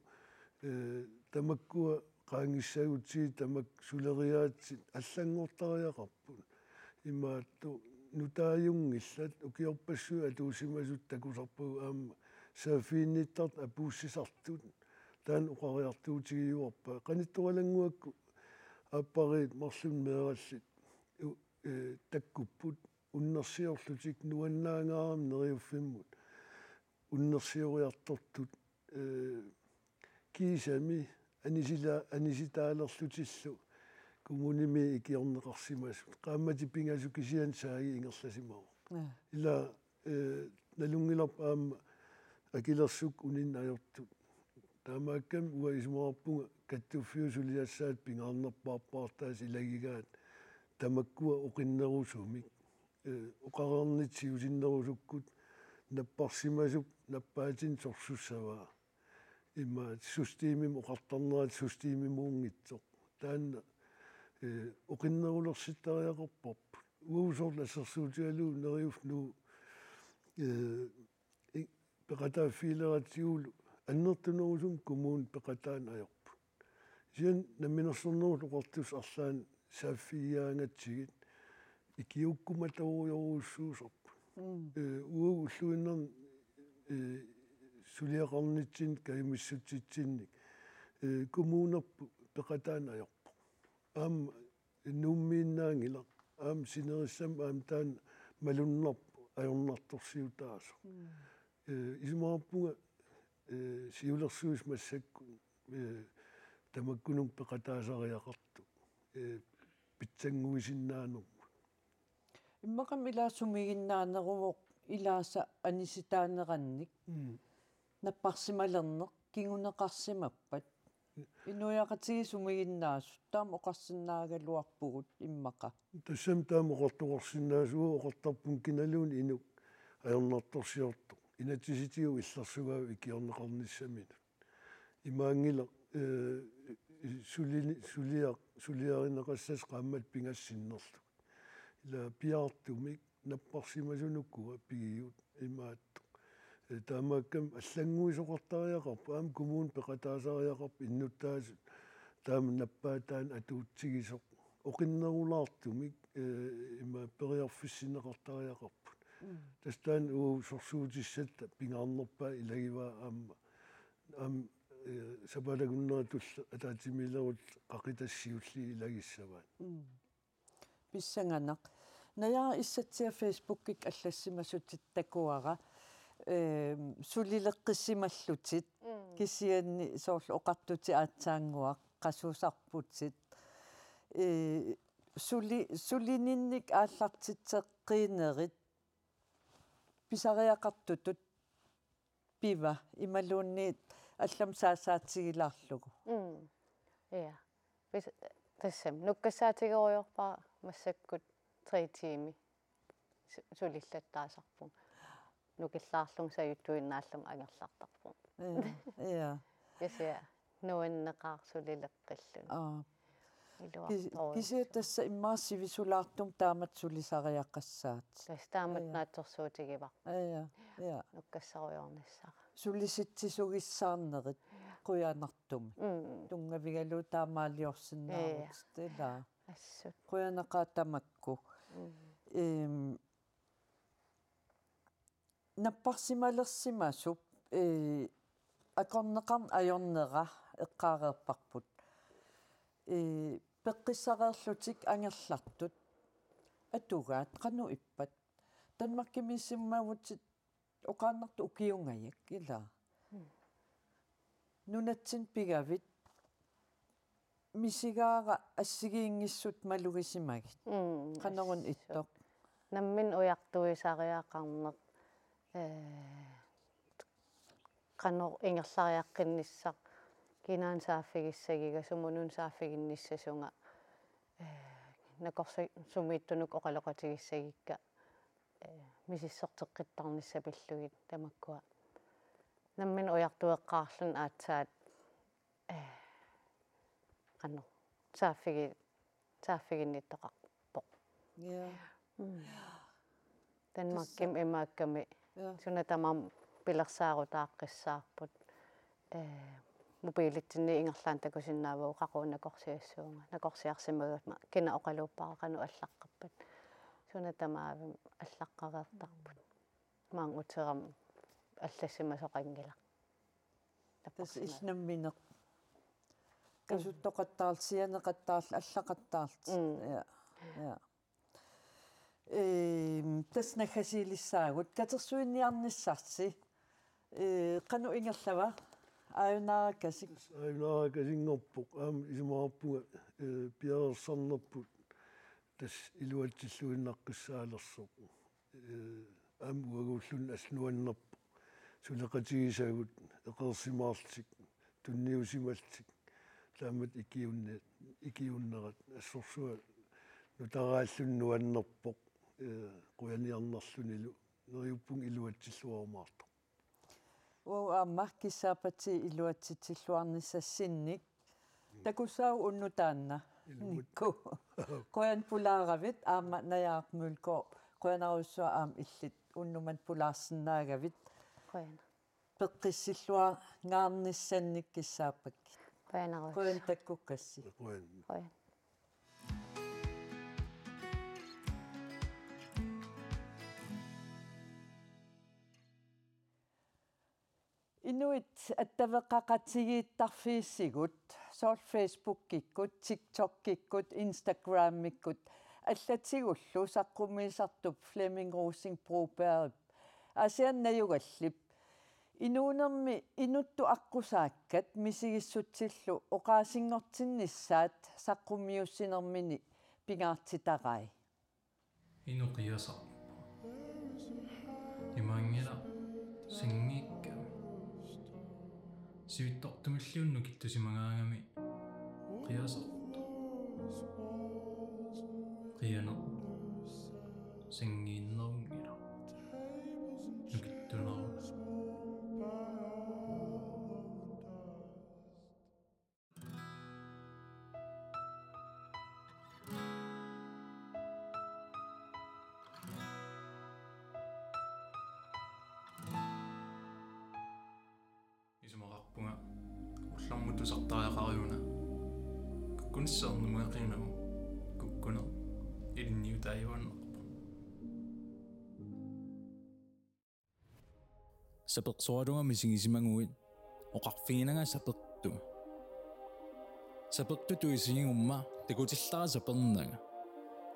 ee, tamakkua qaangiissagutsigit tamakku suleriaatsit allanngortariaqarput. Imaattoq nutaajunngillat ukiorpassuit atuussimasut takusarpagut aamma saaffiginnittartut apuussisartut. Taanna oqariartuutigiuarpaa. Qanittualannguakku aappariit marlunnik meerallit u-, ee, takkupput. unnersiorlutik nuannaangaarami Neriuffimmut unnersioriartortut, eh, kiisami anisila-, anisitaalerlutillu kommunimi ikiorneqarsimasut. Qaammatit pingasut kisianni Saagi ingerlasimavoq. Ja. Ila, eh, nalunngilarput aamma akilersukkut uninnut ajortut. Taamaakkami uanga isumaqarpunga kattuffiup suliassaata pingaarnerpaarpaartaasa ilagigaat tamakkua oqinnerusumik. Eh, oqareernitta siusinnerusukkut napparsimasup nappaatinik sorsussavaa. Immaqa systemimik oqartarneratik systemimuunngitsoq. Taanna, eh, oqinnerulersittariaqarparput. Uagut soorlu assersuutigalugu Neriuffiup, eh, i-, peqataaffigileratsigulu annertunerusumik kommunit peqataaneq ajorput. Kisianni Namminersornerullutik Oqartussat arlaannik saaffigigaangatsigit ikiuukkumatoorujorujussuusarput. Mm. Eh, uagut ulluinnarni, eh, suliaqarnitsinni kajumissutsitsinnik, eh, kommunerput peqataaneq ajorpoq. Aamma Nuummiinnaanngilaq. Aamma sinerissami aamma taanna malunnarpoq ajornartorsiutaasoq. Mm. Eh, isumaqarpunga, eh, siulersuisut massakkut, eh, tamakkununnga peqataasariaqartut, eh, pitsannguisinnaanermut. Immaqami ilaasa sumiginnaaneruvoq ilaasa anisitaanerannik. Mm. Napparsimalerneq kinguneqarsimappat. Inuiaqatigiit sumiginnaasut taama oqarsinnaagaluarpugut immaqa. Tassami taama oqartoqarsinnaasugut, oqartarpunga kinaluunniit inuk ajornartorsiortoq. Inatsisitigut illersugaavoq ikiorneqarnissaminut. Imaanngilaq, eh, sulini-, suliaq-, suliarineqassasoq qaammatit pingasut sinnerlugit. Ila piaartumik napparsimasunukua pigigut imaattoq. Eh, taamaakkami allannguisoqartariaqarpoq, aamma kommuni peqataasariaqarpoq innuttaasut taama nappaataannik atuutsigisoq. Oqinnerulaartumik, eh, ima periarfissinneqartariaqarput. Mm. Tassa taanna uagut sorsuutissatta pingaarnerpaaq ilagivaa aamma. Aamma, eh, sapaatip akunnera tulleq ataatsimiileruttoq qaqitassat siulliit ilagissavaat. Mm. Pissanganaq. Naja Issatsia Facebookikkut allassimasutitut takuara, ehm, sulileqqissimallutit, mm, kisianni soorlu oqartutit aatsaannguaq qasusarputit. Eh, suli-, sulininnik aallartitseqqiinerit pisariaqartutut piva imaluunniit allamik saasaatigilaarlugu. Mm. Ja. Pis-, tassami nukkassaatigerujoorpara massakkut tre tiimi su-, sulillattaasarpunga. Nukillaarlunga sajuttuinnaallunga angerlartarpunga. Ja, ja. Kisianni nuanneqaaq sulileqqilluni. Aa. Iluartorujussuaq. Kis-, kisianni tassa immaqa sivisulaartumik taamatut sulisariaqassaat. Tassa taamatut, ja, naatsorsuutigivarput. Ja, ja. Nukkassarujoornissara. Sulisitsisugissaarnerit, ja, qujanartumik. Mm. Tunngavigalugu taamaaliorsinnaavutit, ja, ilaa. Assut. Qujanaqaaq tamakku. Mm. Ehm, napparsimalersimasup, eh, akorneqarneq ajornera eqqaareerparput. Eh, peqqissareerlutik angerlartut atugaat qanoq ippat? Danmarkimiissimavutit oqaannartut ukiungajak, ilaa. Mm. Nunatsinni pigavit misigaara assigiinngissut malugisimagit. Mm, qanoruna assut ittoq? Nammineq ujartuisariaqarneq, eh, qanoq ingerlariaqqinnissaq, kinaana saaffigissagiga, sumununa saaffiginnissasunga, eh, nakorsu-, sumiittunut oqaloqatigissagikka, eh, misissorteqqittarnissat pillugit tamakkua. Nammineq ujartueqqaarluni aatsaat, eh, qanoq saaffigi-, saaffiginnittoqarpoq. Ja. Mm. Danmarkimi, tassa, imaakkami, ja, suna tamaat pilersaarutaaqqissaarput. Eh, mobiilitsinni ingerlaannaq takusinnaavugut qaqugu nakorsiassuunga. Nakorsiarsimagama kina oqaluuppara qanoq allaqqappat. Suna tamaavimmi allaqqareertarput. Maanga uterama allassimasoqanngilaq. Tassa napparsimasoq. Illit nammineq. Mm. Kasuttoqattaarlutit, sianeqattaarlutit, allaqattaarlutit. Mm. Ja, ja. Ehm, tassa naggasiilissaagut, katersuiniarnissarsi. Eh, qanoq ingerlava? Aajunaarakasik. Tassa aajunaarakasinnguarpoq, aamma isumaqarpunga, eh, piareersarnerput tassa iluatsilluinnaqqissaalersoq. Eh, aamma uaguulluni allanut nuannerpoq. Suleqatigisagut, eqeersimaarlutik, tunniusimallutik, taamatut ikiuunne-, ikiuunnerat, assorsuaq nutaraalluni nuannerpoq, eh, qujaniarnerlunilu, neriuppunga iluatsilluarumaartoq. Uagut aamma kissaappatit iluatsitsilluarnissassinnik. Takussaaq unnuk taanna. Ilumut. Nikku. Qujanaq pulaaravit aamma Najaaq Mølgaard. Qujanarujussuaq aamma illit unnuk manna pulaarsinnaagavit. Qujanaq. Peqqissilluaqqaarnissannik kissaappakkit. Qujanarujussuaq. Qujanaq takkukkassi. Qujanaq. Qujanaq. Inuit attaveqaqatigiittarfiisigut, soorlu Facebookikkut, TikTokikkut, Instagramikkut, allatigullu saqqummiisartup Flemming Rosing Brobergip Aasianni najugallip, inuunermi inuttut aqqusaakkat misigissutsillu oqaasinngortinnissaat saqqummiussinermini pingaartitarai. Inuk qiasarpoq. Imaanngilaq sanngiikkami. Sivitsortumilli unnuk nukittusimagaangami qiasartoq. Qianerpoq. Sanngiinnerunngilaq. Nukittunerunngilaq. Isumaqarpunga ullormut tusartariaqariuna kukkunissaarnumaqinagu kukkuneq ilinniutaajuaannarpoq. Sapersuarlunga misigisimaguit oqarfiginanga sapertunga. Sapertutut isigigumma takutillara sapernanga.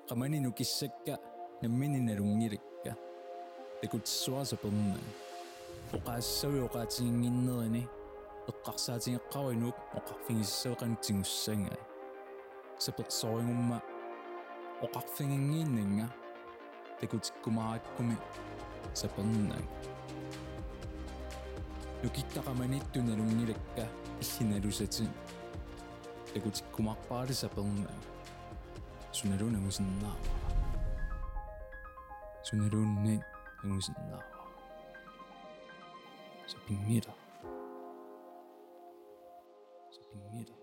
Qamani nukissakka nammineq nalunngilakka. Takutissuara sapernanga. Oqaasissavit oqaatiginnginnerini eqqarsaatigeqqaaruk inuup oqarfigisassasoq qanoq tigussagai. Sapersorigumma oqarfiginngiinnanga takutikkumaarakkumi sapernanga. Nukitta qamaniittut nalunngilakka illit nalusatit. Takutikkumaarpara sapernanga. Sunaluunniit angusinnaavara. Sunaluunniit angusinnaavara. Sapinngilaq. Sapinngilaq.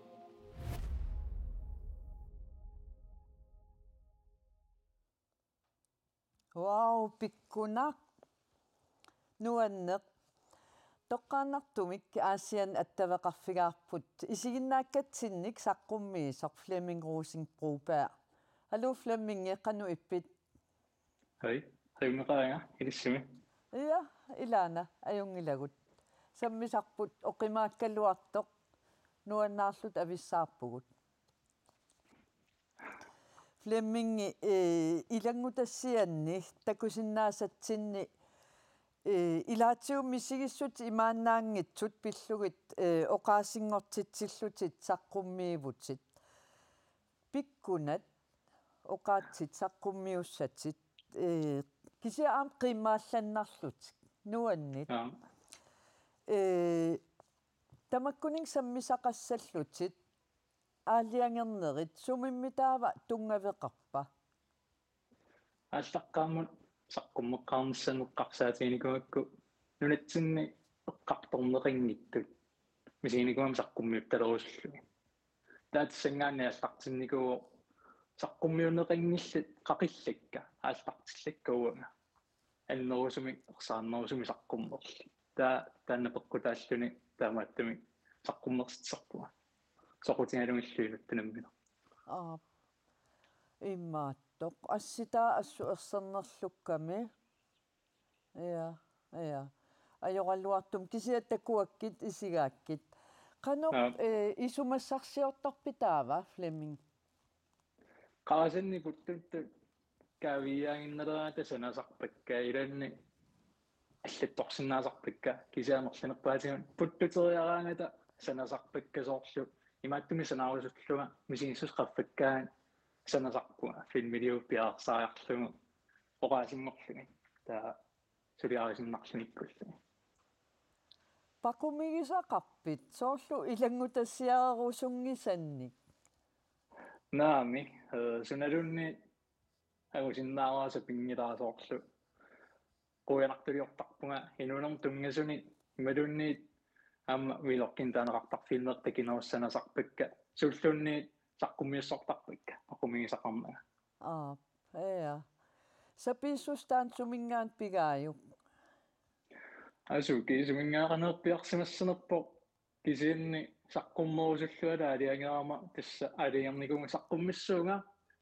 Wow, pikkunaq. Nuanneq. Toqqaannartumik Aasianni attaveqarfigaarput isiginnaakkatsinnik saqqummiisoq Flemming Rosing Broberg. Haluu Flemming, qanoq ippit? Hej, hej Mikaela, ilissimi. Ja, ilaana, ajunngilagut. Sammisarput oqimaakkaluartoq, nuannaarluta avissaarpugut. Flemming, eh, ilanngutassianni takusinnaasatsinni, eh, ilaatigut misigissutsit imaannaanngitsut pillugit, eh, oqaasinngortitsillutit saqqummiivutit. Pikkunat oqaatsit saqqummiussatit, eh, kisianni aamma qiimmaallannarlutik, nuanneq. Aap. Eh, tamakkuninnga sammisaqassallutit aalajangernerit sumimmi taava tunngaveqarpa? Aallaqqaammut saqqummeqqaarnissamut eqqarsaatiginikuugakku nunatsinni eqqartorneqanngitsut misiginikuugama saqqummiuttalerusullugit. Taava tassanngaanniit aallartinnikuuvoq saqqummiunneqanngillat qaqillakka aallartillakka uanga. Annerusumik, ersarinnerusumik saqqummerluni. Taava taanna peqqutaalluni taamaattumik saqqummersitsisarpunga. Soqutigalugillu inuttut nammineq. Aap. Imaattoq. Assitaa assut ersernerlukkami. Ja, ja. Ajoraluartumik kisianni takuakkit isigaakkit. Qanoq, aap, eh, isumassarsiortarpit taava, Flemming? Qarasanni puttuttut kaaviiaaginnaleraangata sanasarpakka, ilaanni allattorsinnaasarpakka, kisianni amerlanerpaatigami puttuteriaraangata sanasarpakka, soorlu imaattumik sanaarusullunga misigissuseq qaffakkaangat sanasarpunga filmiliup piareersariarlugu oqaasinngorlugit, taava suliarisinnarlunikkullugu. Paqumigisaqarpit soorlu ilanngutassiarerusunngisannik? Naamik, eh, sunaluunniit angusinnaavara sapinngilara, soorlu quianartuliortarpunga inuunerma tunngasunik imaluunniit aamma vlogginik taaneqartarfimmeeq takinerussanasarpakka, suulluunniit saqqummiussortarpakka paqumigisaqarnanga. Aap, ja. Sapiissuseq taanna suminngaanniit pigaajuk? Asuki suminngaanniit qanoq piarsimassanerpoq, kisianni saqqummerusullugu aalajangerama tassa aalajangernikuuvunga, saqqummissuunga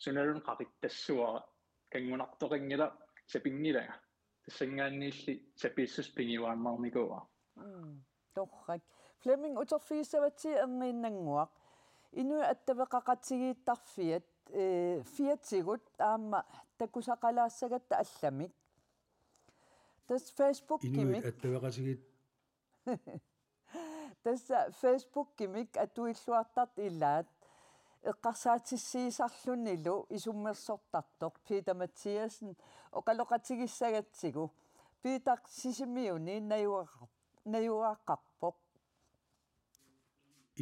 sunaluunniit qaqittassuara, kanngunartoqanngilaq, sapinngilanga. Tassanngaanniilli sapiissuseq pigiuaannarnikuuara. Mm, torrak. Flemming, uterfigissavatsigu erniinnannguaq. Inuit attaveqaqatigiittarfiat, eh, fiatigut aamma takusaqalaassagatta allamik. Tassa Facebookimik. Inuit attaveqatigiit- Tassa Facebookimik atuilluartartut ilaat eqqarsaatissiisarlunilu isummersortartoq Peter Mathiassen oqaloqatigissagatsigu. Peter, Sisimiuni najugaqar-, najugaqarpoq.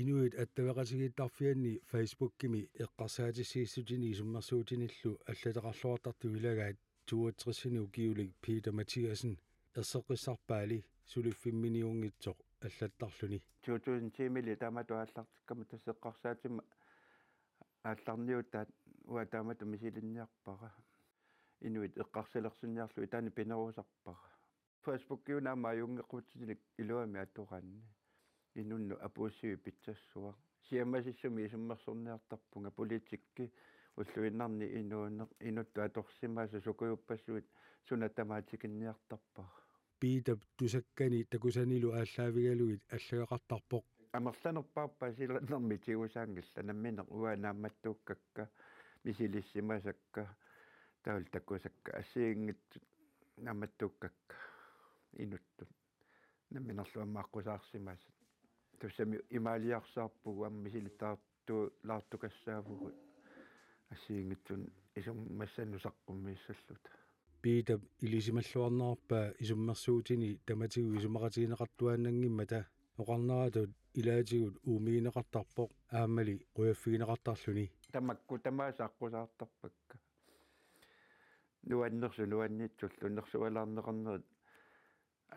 Inuit attaveqatigiittarfianni Facebookimi eqqarsaatissiissutinik isummersuutinillu allataqarluartartut ilagaat toogtresini ukiulik Peter Mathiassen, erseqqissarpaali suliffimminiunngitsoq allattarluni. To tusind ti-miilli taamatut aallartikkama tassa eqqarsaatima aallarniutaat uanga taamatut misilinniarpara. Inuit eqqarsalersinniarlugit taanna pinerusarpara. Facebookiuna aamma ajunngeqqutsinik iluamik atoraanni. Inunnut apuussiviup pitsassuaq. Siammasissumik isummersorniartarpunga, politikki, ulluinnarni inuuneq, inuttut atorsimasaat, sukujuppassuit, suna tamaat tikinniartarpara. Peterip tusakkani takusanilu aallaavigalugit allagaqartarpoq. Amerlanerpaarpaat silalernermik tigusaanngillat, nammineq uanga naammattuukkakka, misilissimasakka, taavalu takusakka, assigiinngitsut naammattuukkakka inuttut. Namminerlu aamma aqqusaarsimasat. Tassami imaaliarsaarpugut aamma misilittaartu-, laartukassaavugut assigiinngitsunik isummassannut saqqummiissalluta. Peterip ilisimalluarnerarpaa isummersuutini tamatigut isumaqatigineqartuaannanngimmata oqarneratut ilaatigut uumigineqartarpoq aammali qujaffigineqartarluni. Tamakku tamaasa aqqusaartarpakka. Nuannersut nuanniitsullu nersualaarneqarnerit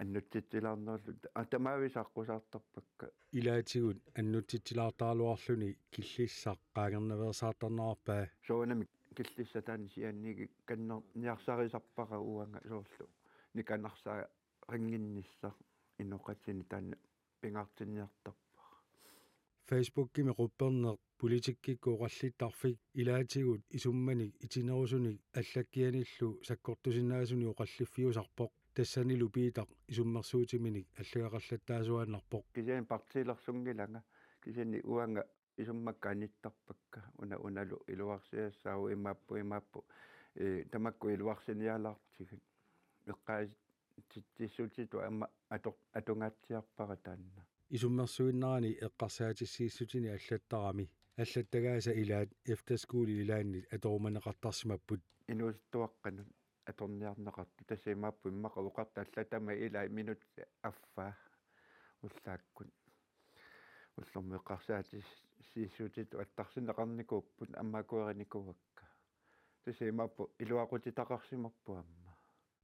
annutsitsilaarnerullu, a, tamaavisa aqqusaartarpakka. Ilaatigut annutsitsilaartaraluarluni killissaq qaangernaveersaartarnerarpaa. Soorunami killissaq taanna sianigikannerniarsarisarpara uanga, soorlu nikanarsarinnginnissaq inoqatini taanna pingaartinniartarpara. Facebookimi qupperneq politikkikkut oqallittarfik ilaatigut isummanik itinerusunik allakkianillu sakkortusinnaasunik oqalliffiusarpoq, tassanilu Peter isummersuutiminik allagaqallattaasuaannarpoq. Kisianni partiilersunngilanga, kisianni uanga isummakka anittarpakka, una unalu iluarsiassaavoq, imaappoq, imaappoq, ee, tamakku iluarsinialaartigit. Eqqaasitsissutitut aamma ator-, atungaatsiarpara taanna. Isummersuinnarani eqqarsaatissiissutini allattarami. Allattagaasa ilaat efterskole ilaannit atorumaneqartarsimapput. Inuusuttuaqqanut atorniarneqartut. Tassa imaappoq immaqa oqartut allatama ilai minutsit affaa ullaakkut. Ullormut eqqarsaatissiissutitut attarsinneqarnikuupput, aamma akuerinikuuakka. Tassa imaappoq iluaqutitaqarsimapput aamma.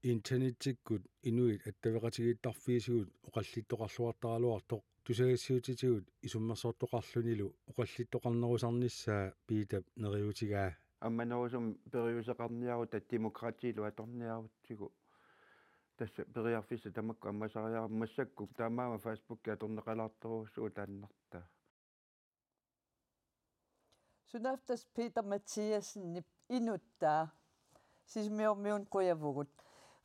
Internettikkut inuit attaveqatigiittarfiisigut oqallittoqarluartaraluartoq tusagassiutitigut isummersortoqarlunilu oqallittoqarnerusarnissaa Peterip neriuutigaa. Ammanerusumik periuseqarniaruta demokratiilu atorniarutsigu. Tassa periarfissat tamakku ammasariaqarput, massakkut taamaammat Facebooki atorneqalaartorujussuuvoq taannartaa. Sunaaffa tassa Peter Mathiassenip inuttaa Sisimiormiunut qujavugut.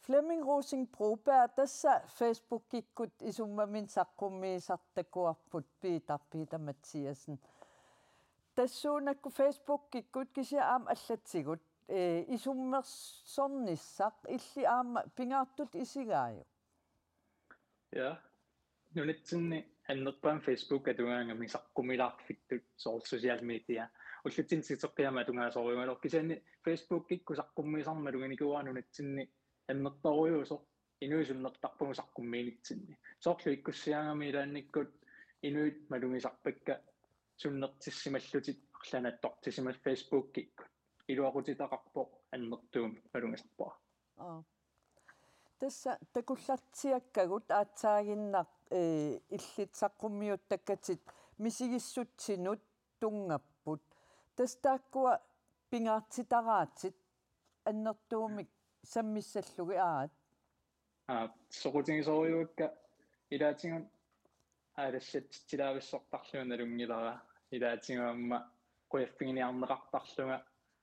Flemming Rosing Broberg, tassa Facebookikkut isummaminnut saqqummiisartoq takuarput Peter, Peter Mathiassen. Tassuunakkut Facebookikkut kisianni aamma allatigut eh, isummersornissaq illit aamma pingaartutut isigaajuk? Ja. Nunatsinni annerpaamik Facebook atugaangami saqqummilaarfittut soorlu social media. Ullutsinni TikTokiama atugaasorujugaluarpoq kisianni Facebookikkut saqqummiisarneq maluginikuuara nunatsinni annertoorujussuusoq inuit sunnertarpagut saqqummiinitsinni. Soorlu ikkussiaangami ilaannikkut inuit malugisarpakka sunnertissimallutik arlaannik attortissimallutik Facebookikkut. Iluaqutitaqarpoq annertuumik malugisarpara. Aap. Tassa takullartiakkagut aatsaaginnaq, eh, illit saqqummiuttakkatit misigissutsinut tunngapput. Tassa taakkua pingaartitaraatit annertuumik sammissallugit aat. Aa, soqutigisorujuakka ilaatigut aalassatsitsilaavissartarlunga nalunngilara ilaatigut aamma qujaffiginiarneqartarlunga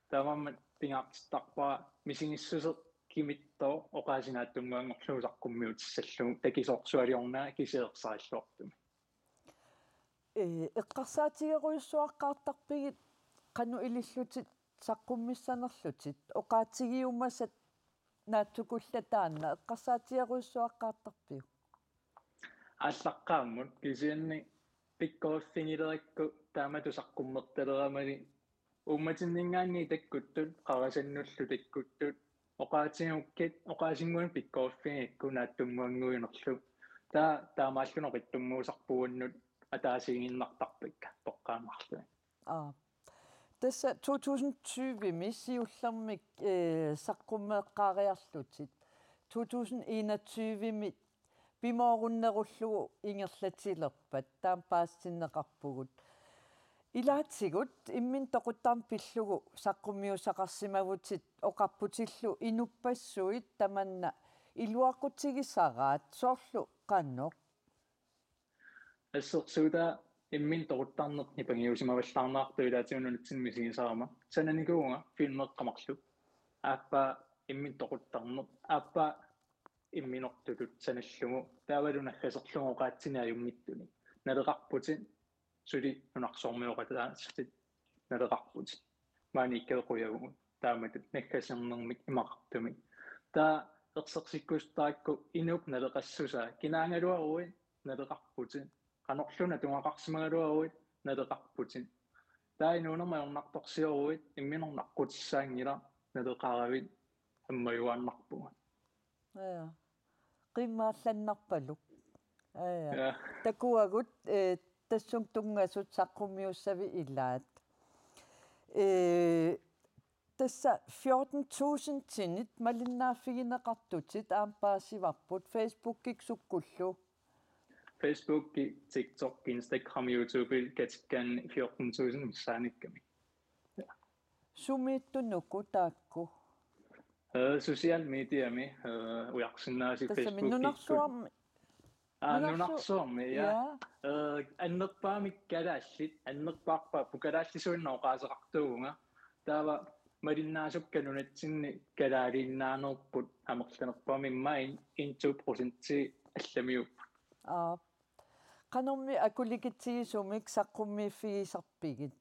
taamaammat pingaartittarpara misigissuseq kimittooq oqaasii naatsunnguanngorlugu saqqummiutissallugu takisoorsualiornera kisianni ersarilluartumik. Eh, eqqarsaatigerujussuaqqaartarpigit qanoq ilillutit saqqummissanerlutit oqaatigiumasat naatsukullataanna eqqarsaatigerujussuaqqaartarpiuk? Aallaqqaammut kisianni pikkoriffigilerakkit taamatut saqqummertaleramali uummatinninngaanniit takkuttut qarasannullu takkuttut oqaatigikkit oqaasinnguit pikkoriffigigukku naatsunnguannguinerlu taava taamaallutik oqitsunnguusarput uannut ataasiiginnartarpakka toqqaannarlugit. Aap. Tassa to tusind tyve-mi siullermik, eh, saqqummeeqqaariarlutit. To tusind enogtyve-mi pimoorunnerullugu ingerlatilerpat taama paasitinneqarpugut. Ilaatigut imminut toquttarneq pillugu saqqummiussaqarsimavutit oqarputillu inuppassuit tamanna iluaqutigisaraat soorlu qanoq? Assersuutaa imminut toquttarneq nipangiusimavallaarneqartoq ilaatigut nunatsinni misigisarama. Sananikuuvunga filmeeqqat marluk. Aappaa imminut toquttarneq. Aappaa imminortutut sanallugu. Taavalu naggaserlugu oqaatsinik ajunngitsunik. Naleqarputit suli nunarsuarmioqataatit naleqarputit. Maani ikkaluqujavugut. Taamatut naggasernermik imaqartumik. Taava ersersikkusuttarakku inuup naleqassusaa. Kinaagaluaruit naleqarputit. Qanorluunniit atugaqarsimagaluaruit naleqarputit. Taava inuunermi ajornartorsioruit imminut naqqutissaanngilaq naleqaravit ammajuaannarpugut. Ja. Qimmaallannarpaluk. Ja, ja. Ja. Takuagut, eh, tassunga tunngasut saqqummiussavit ilaat. Eh, tassa fjorten tusindinit malinnaaffigineqartutit aamma paasivarput Facebookikkut sukkullu. Facebook, TikTok, Instagram, YouTube, katikkaanni fjorten tusind missaanikkami. Sumiittunuku taakku? Eh, social mediami, eh, ujarsinnaasi. Tassami Facebook-ikkut. Nunarsuarmi. Aa, nunarsu-, nunarsuarmi, ja. Ja. Eh, annerpaamik kalaallit, annerpaarpaapput kalaallisuinnaq oqaaseqartuuvunga. Taava malinnaasukka nunatsinni kalaaliinnaanerput amerlanerpaamik immaqa en to procenti allamiupput. Aap. Qanormi akulikitsigisumik saqqummiiffigisarpigit?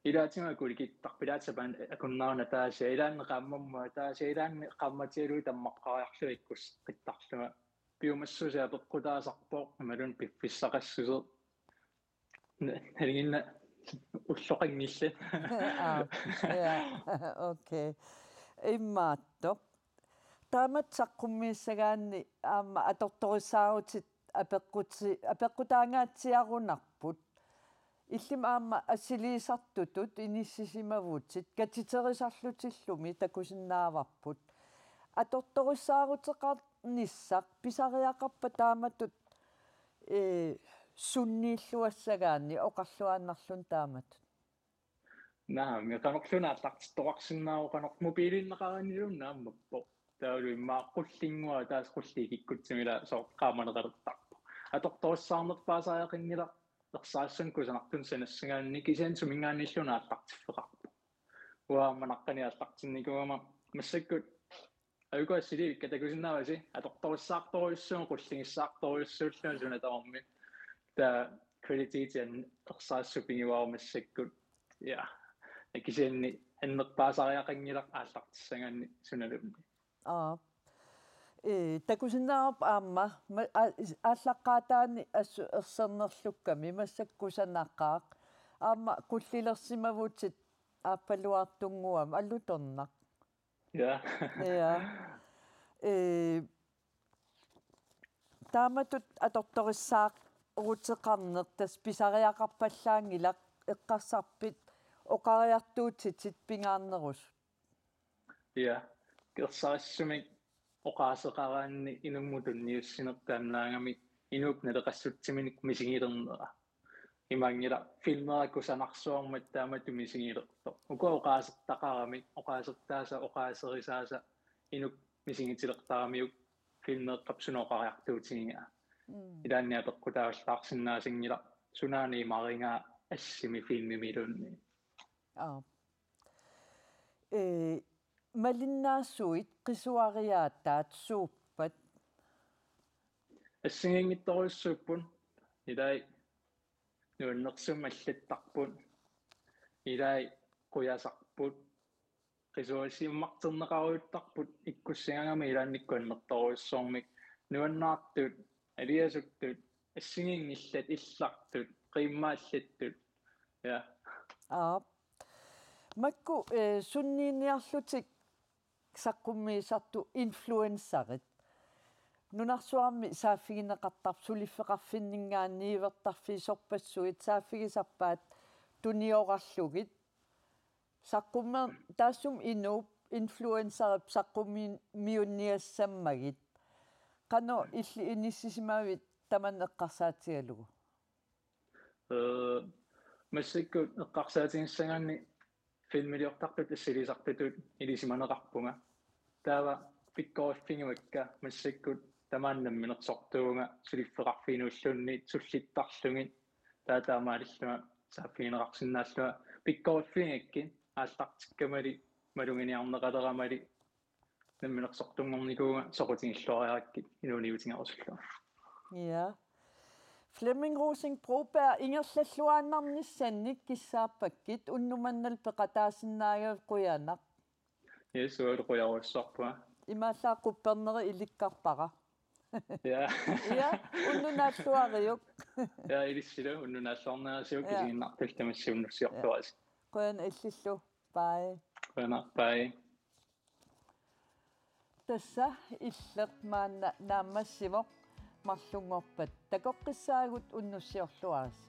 Ilaatigut akulikittarput, ilaatigut sapaatip akunnerani ataaseq, ilaanni qaammammut ataaseq, ilaanni qaammatialuit tammaqqaariarlugit ikkusseqqittarlunga. Piumassuseq apeqqutaasarpoq, imaluunniit piffissaqassuseq. N-, nalinginnaasut ulloqanngillat. Aa, ja, okay. Imaattoq. Taamatut saqqummiussagaanni aamma atortorissaarutit apeqquti-, apeqqutaangaatsiarunarput. Illimmi aamma assiliisartutut inissisimavutit katiterisarlutillumi takusinnaavarput. Atortorissaaruteqarnissaq pisariaqarpa taamatut, eh, sunniilluassagaanni oqarluaannarluni taamatut? Naamik, qanorluunniit aallartittoqarsinnaavoq, qanoq mobiiliunneqaraniluunniit naammappoq. Taavalu immaqa qullinnguaq taas qulliikikkutsimi ila sooq qaamaneqalertarpoq. Atortorissaarneq paasariaqanngilaq ersarissumik kusanartumik sanassagaanni kisianni suminngaanniilluunniit aallartiffeqarpoq. Uanga aamma naqqani aallartinnikuugama massakkut ajuku assiliivikka takusinnaavasi atortorissaartorujussuuvoq qulligissaartorujussuullunga suna tamarmi. Taava kvalitetianni ersarissut pigivarumassakkut. Ja. Kisianni annerpaasariaqanngilaq aallartissagaanni sunaluunniit. Aap. Ee, takusinnaavarput aamma, ma-, a-, is-, aallaqqaataani assut ersernerlukkami massakkut kusanaqaaq. Aamma qullilersimavutit aappaluartunnguam alutornaq. Ja. Ja. Ee, taamatut atortorissaaruteqarneq tassa pisariaqarpallaanngilaq, eqqarsarpit oqariartuutitit pingaarnerusut? Ja. Ersarissumik oqaaseqaraanni inummut tunniussineq taannaagami inuup naleqassutsiminik misigilernera. Imaanngilaq filmera kusanarsuarmat taamatut misigilertoq. Ukua oqaasertaqaramik, oqaasertaasa, oqaaserisaasa inuk misigitilertaramiuk filmeeqqap suna oqariartuutigigaa. Mm. Ilaanni apeqqutaavallaarsinnaasanngilaq sunaana imarigaa assimi filmimiluunniit. Aap. Ee, malinnaasuit qisuariaataat suuppat? Assigiinngitsorujussuupput, ilai nuannersumik allattarput, ilai qujasarput, qisuarisimmarterneqarujuttarput ikkussagami ilaannikkut annertoorujussuarmik, nuannaartut, aliasuttut, assigiinngillat, illartut, qiimmaallattut. Ja. Aap. Makku, eh, sunniiniarlutik saqqummiisartut influencerit. Nunarsuarmi saaffigineqartarput suliffeqarfinninngaanniit niuertarfiit sorpassuit saaffigisarpaat tuniorarlugit. Saqqummi-, taassuma inuup influencerip saqqummiunniassammagit. Qanoq illit inissisimavit tamanna eqqarsaatigalugu? Ee, massakkut eqqarsaatigissagaanni filmiliortartut assiliisartutut ilisimaneqarpunga. Taava pikkoriffigivakka massakkut tamaani namminersortuuvunga suliffeqarfiginulluunniit sullittarlugit. Taava taamaalillunga saaffigineqarsinnaallunga pikkoriffigigakkit aallartikkamali maluginiarneqaleramali namminersortunngornikuuvunga soqutigilluariarakkit inuuniutigerusullunga. Ja. Flemming Rosing Broberg, ingerlalluaannarnissannik kissaappakkit, unnuk manna peqataasinnaagavit, qujanaq. Yes, uagut qujarujussuarpunga. Imaallaat qupperneri ilikkarpara. Ja. Ja, unnuk naalluariuk. Ja, ilissilu, unnuk naalluarnerisiuk. Ja. Isiginnaartut tamassi unnussiortuarisi. Qujanaq illillu. Bye. Qujanaq, bye. Tassa Illeq maanna naammassivoq, marlunngorpat takoqqissaagut, unnussiorluarisi.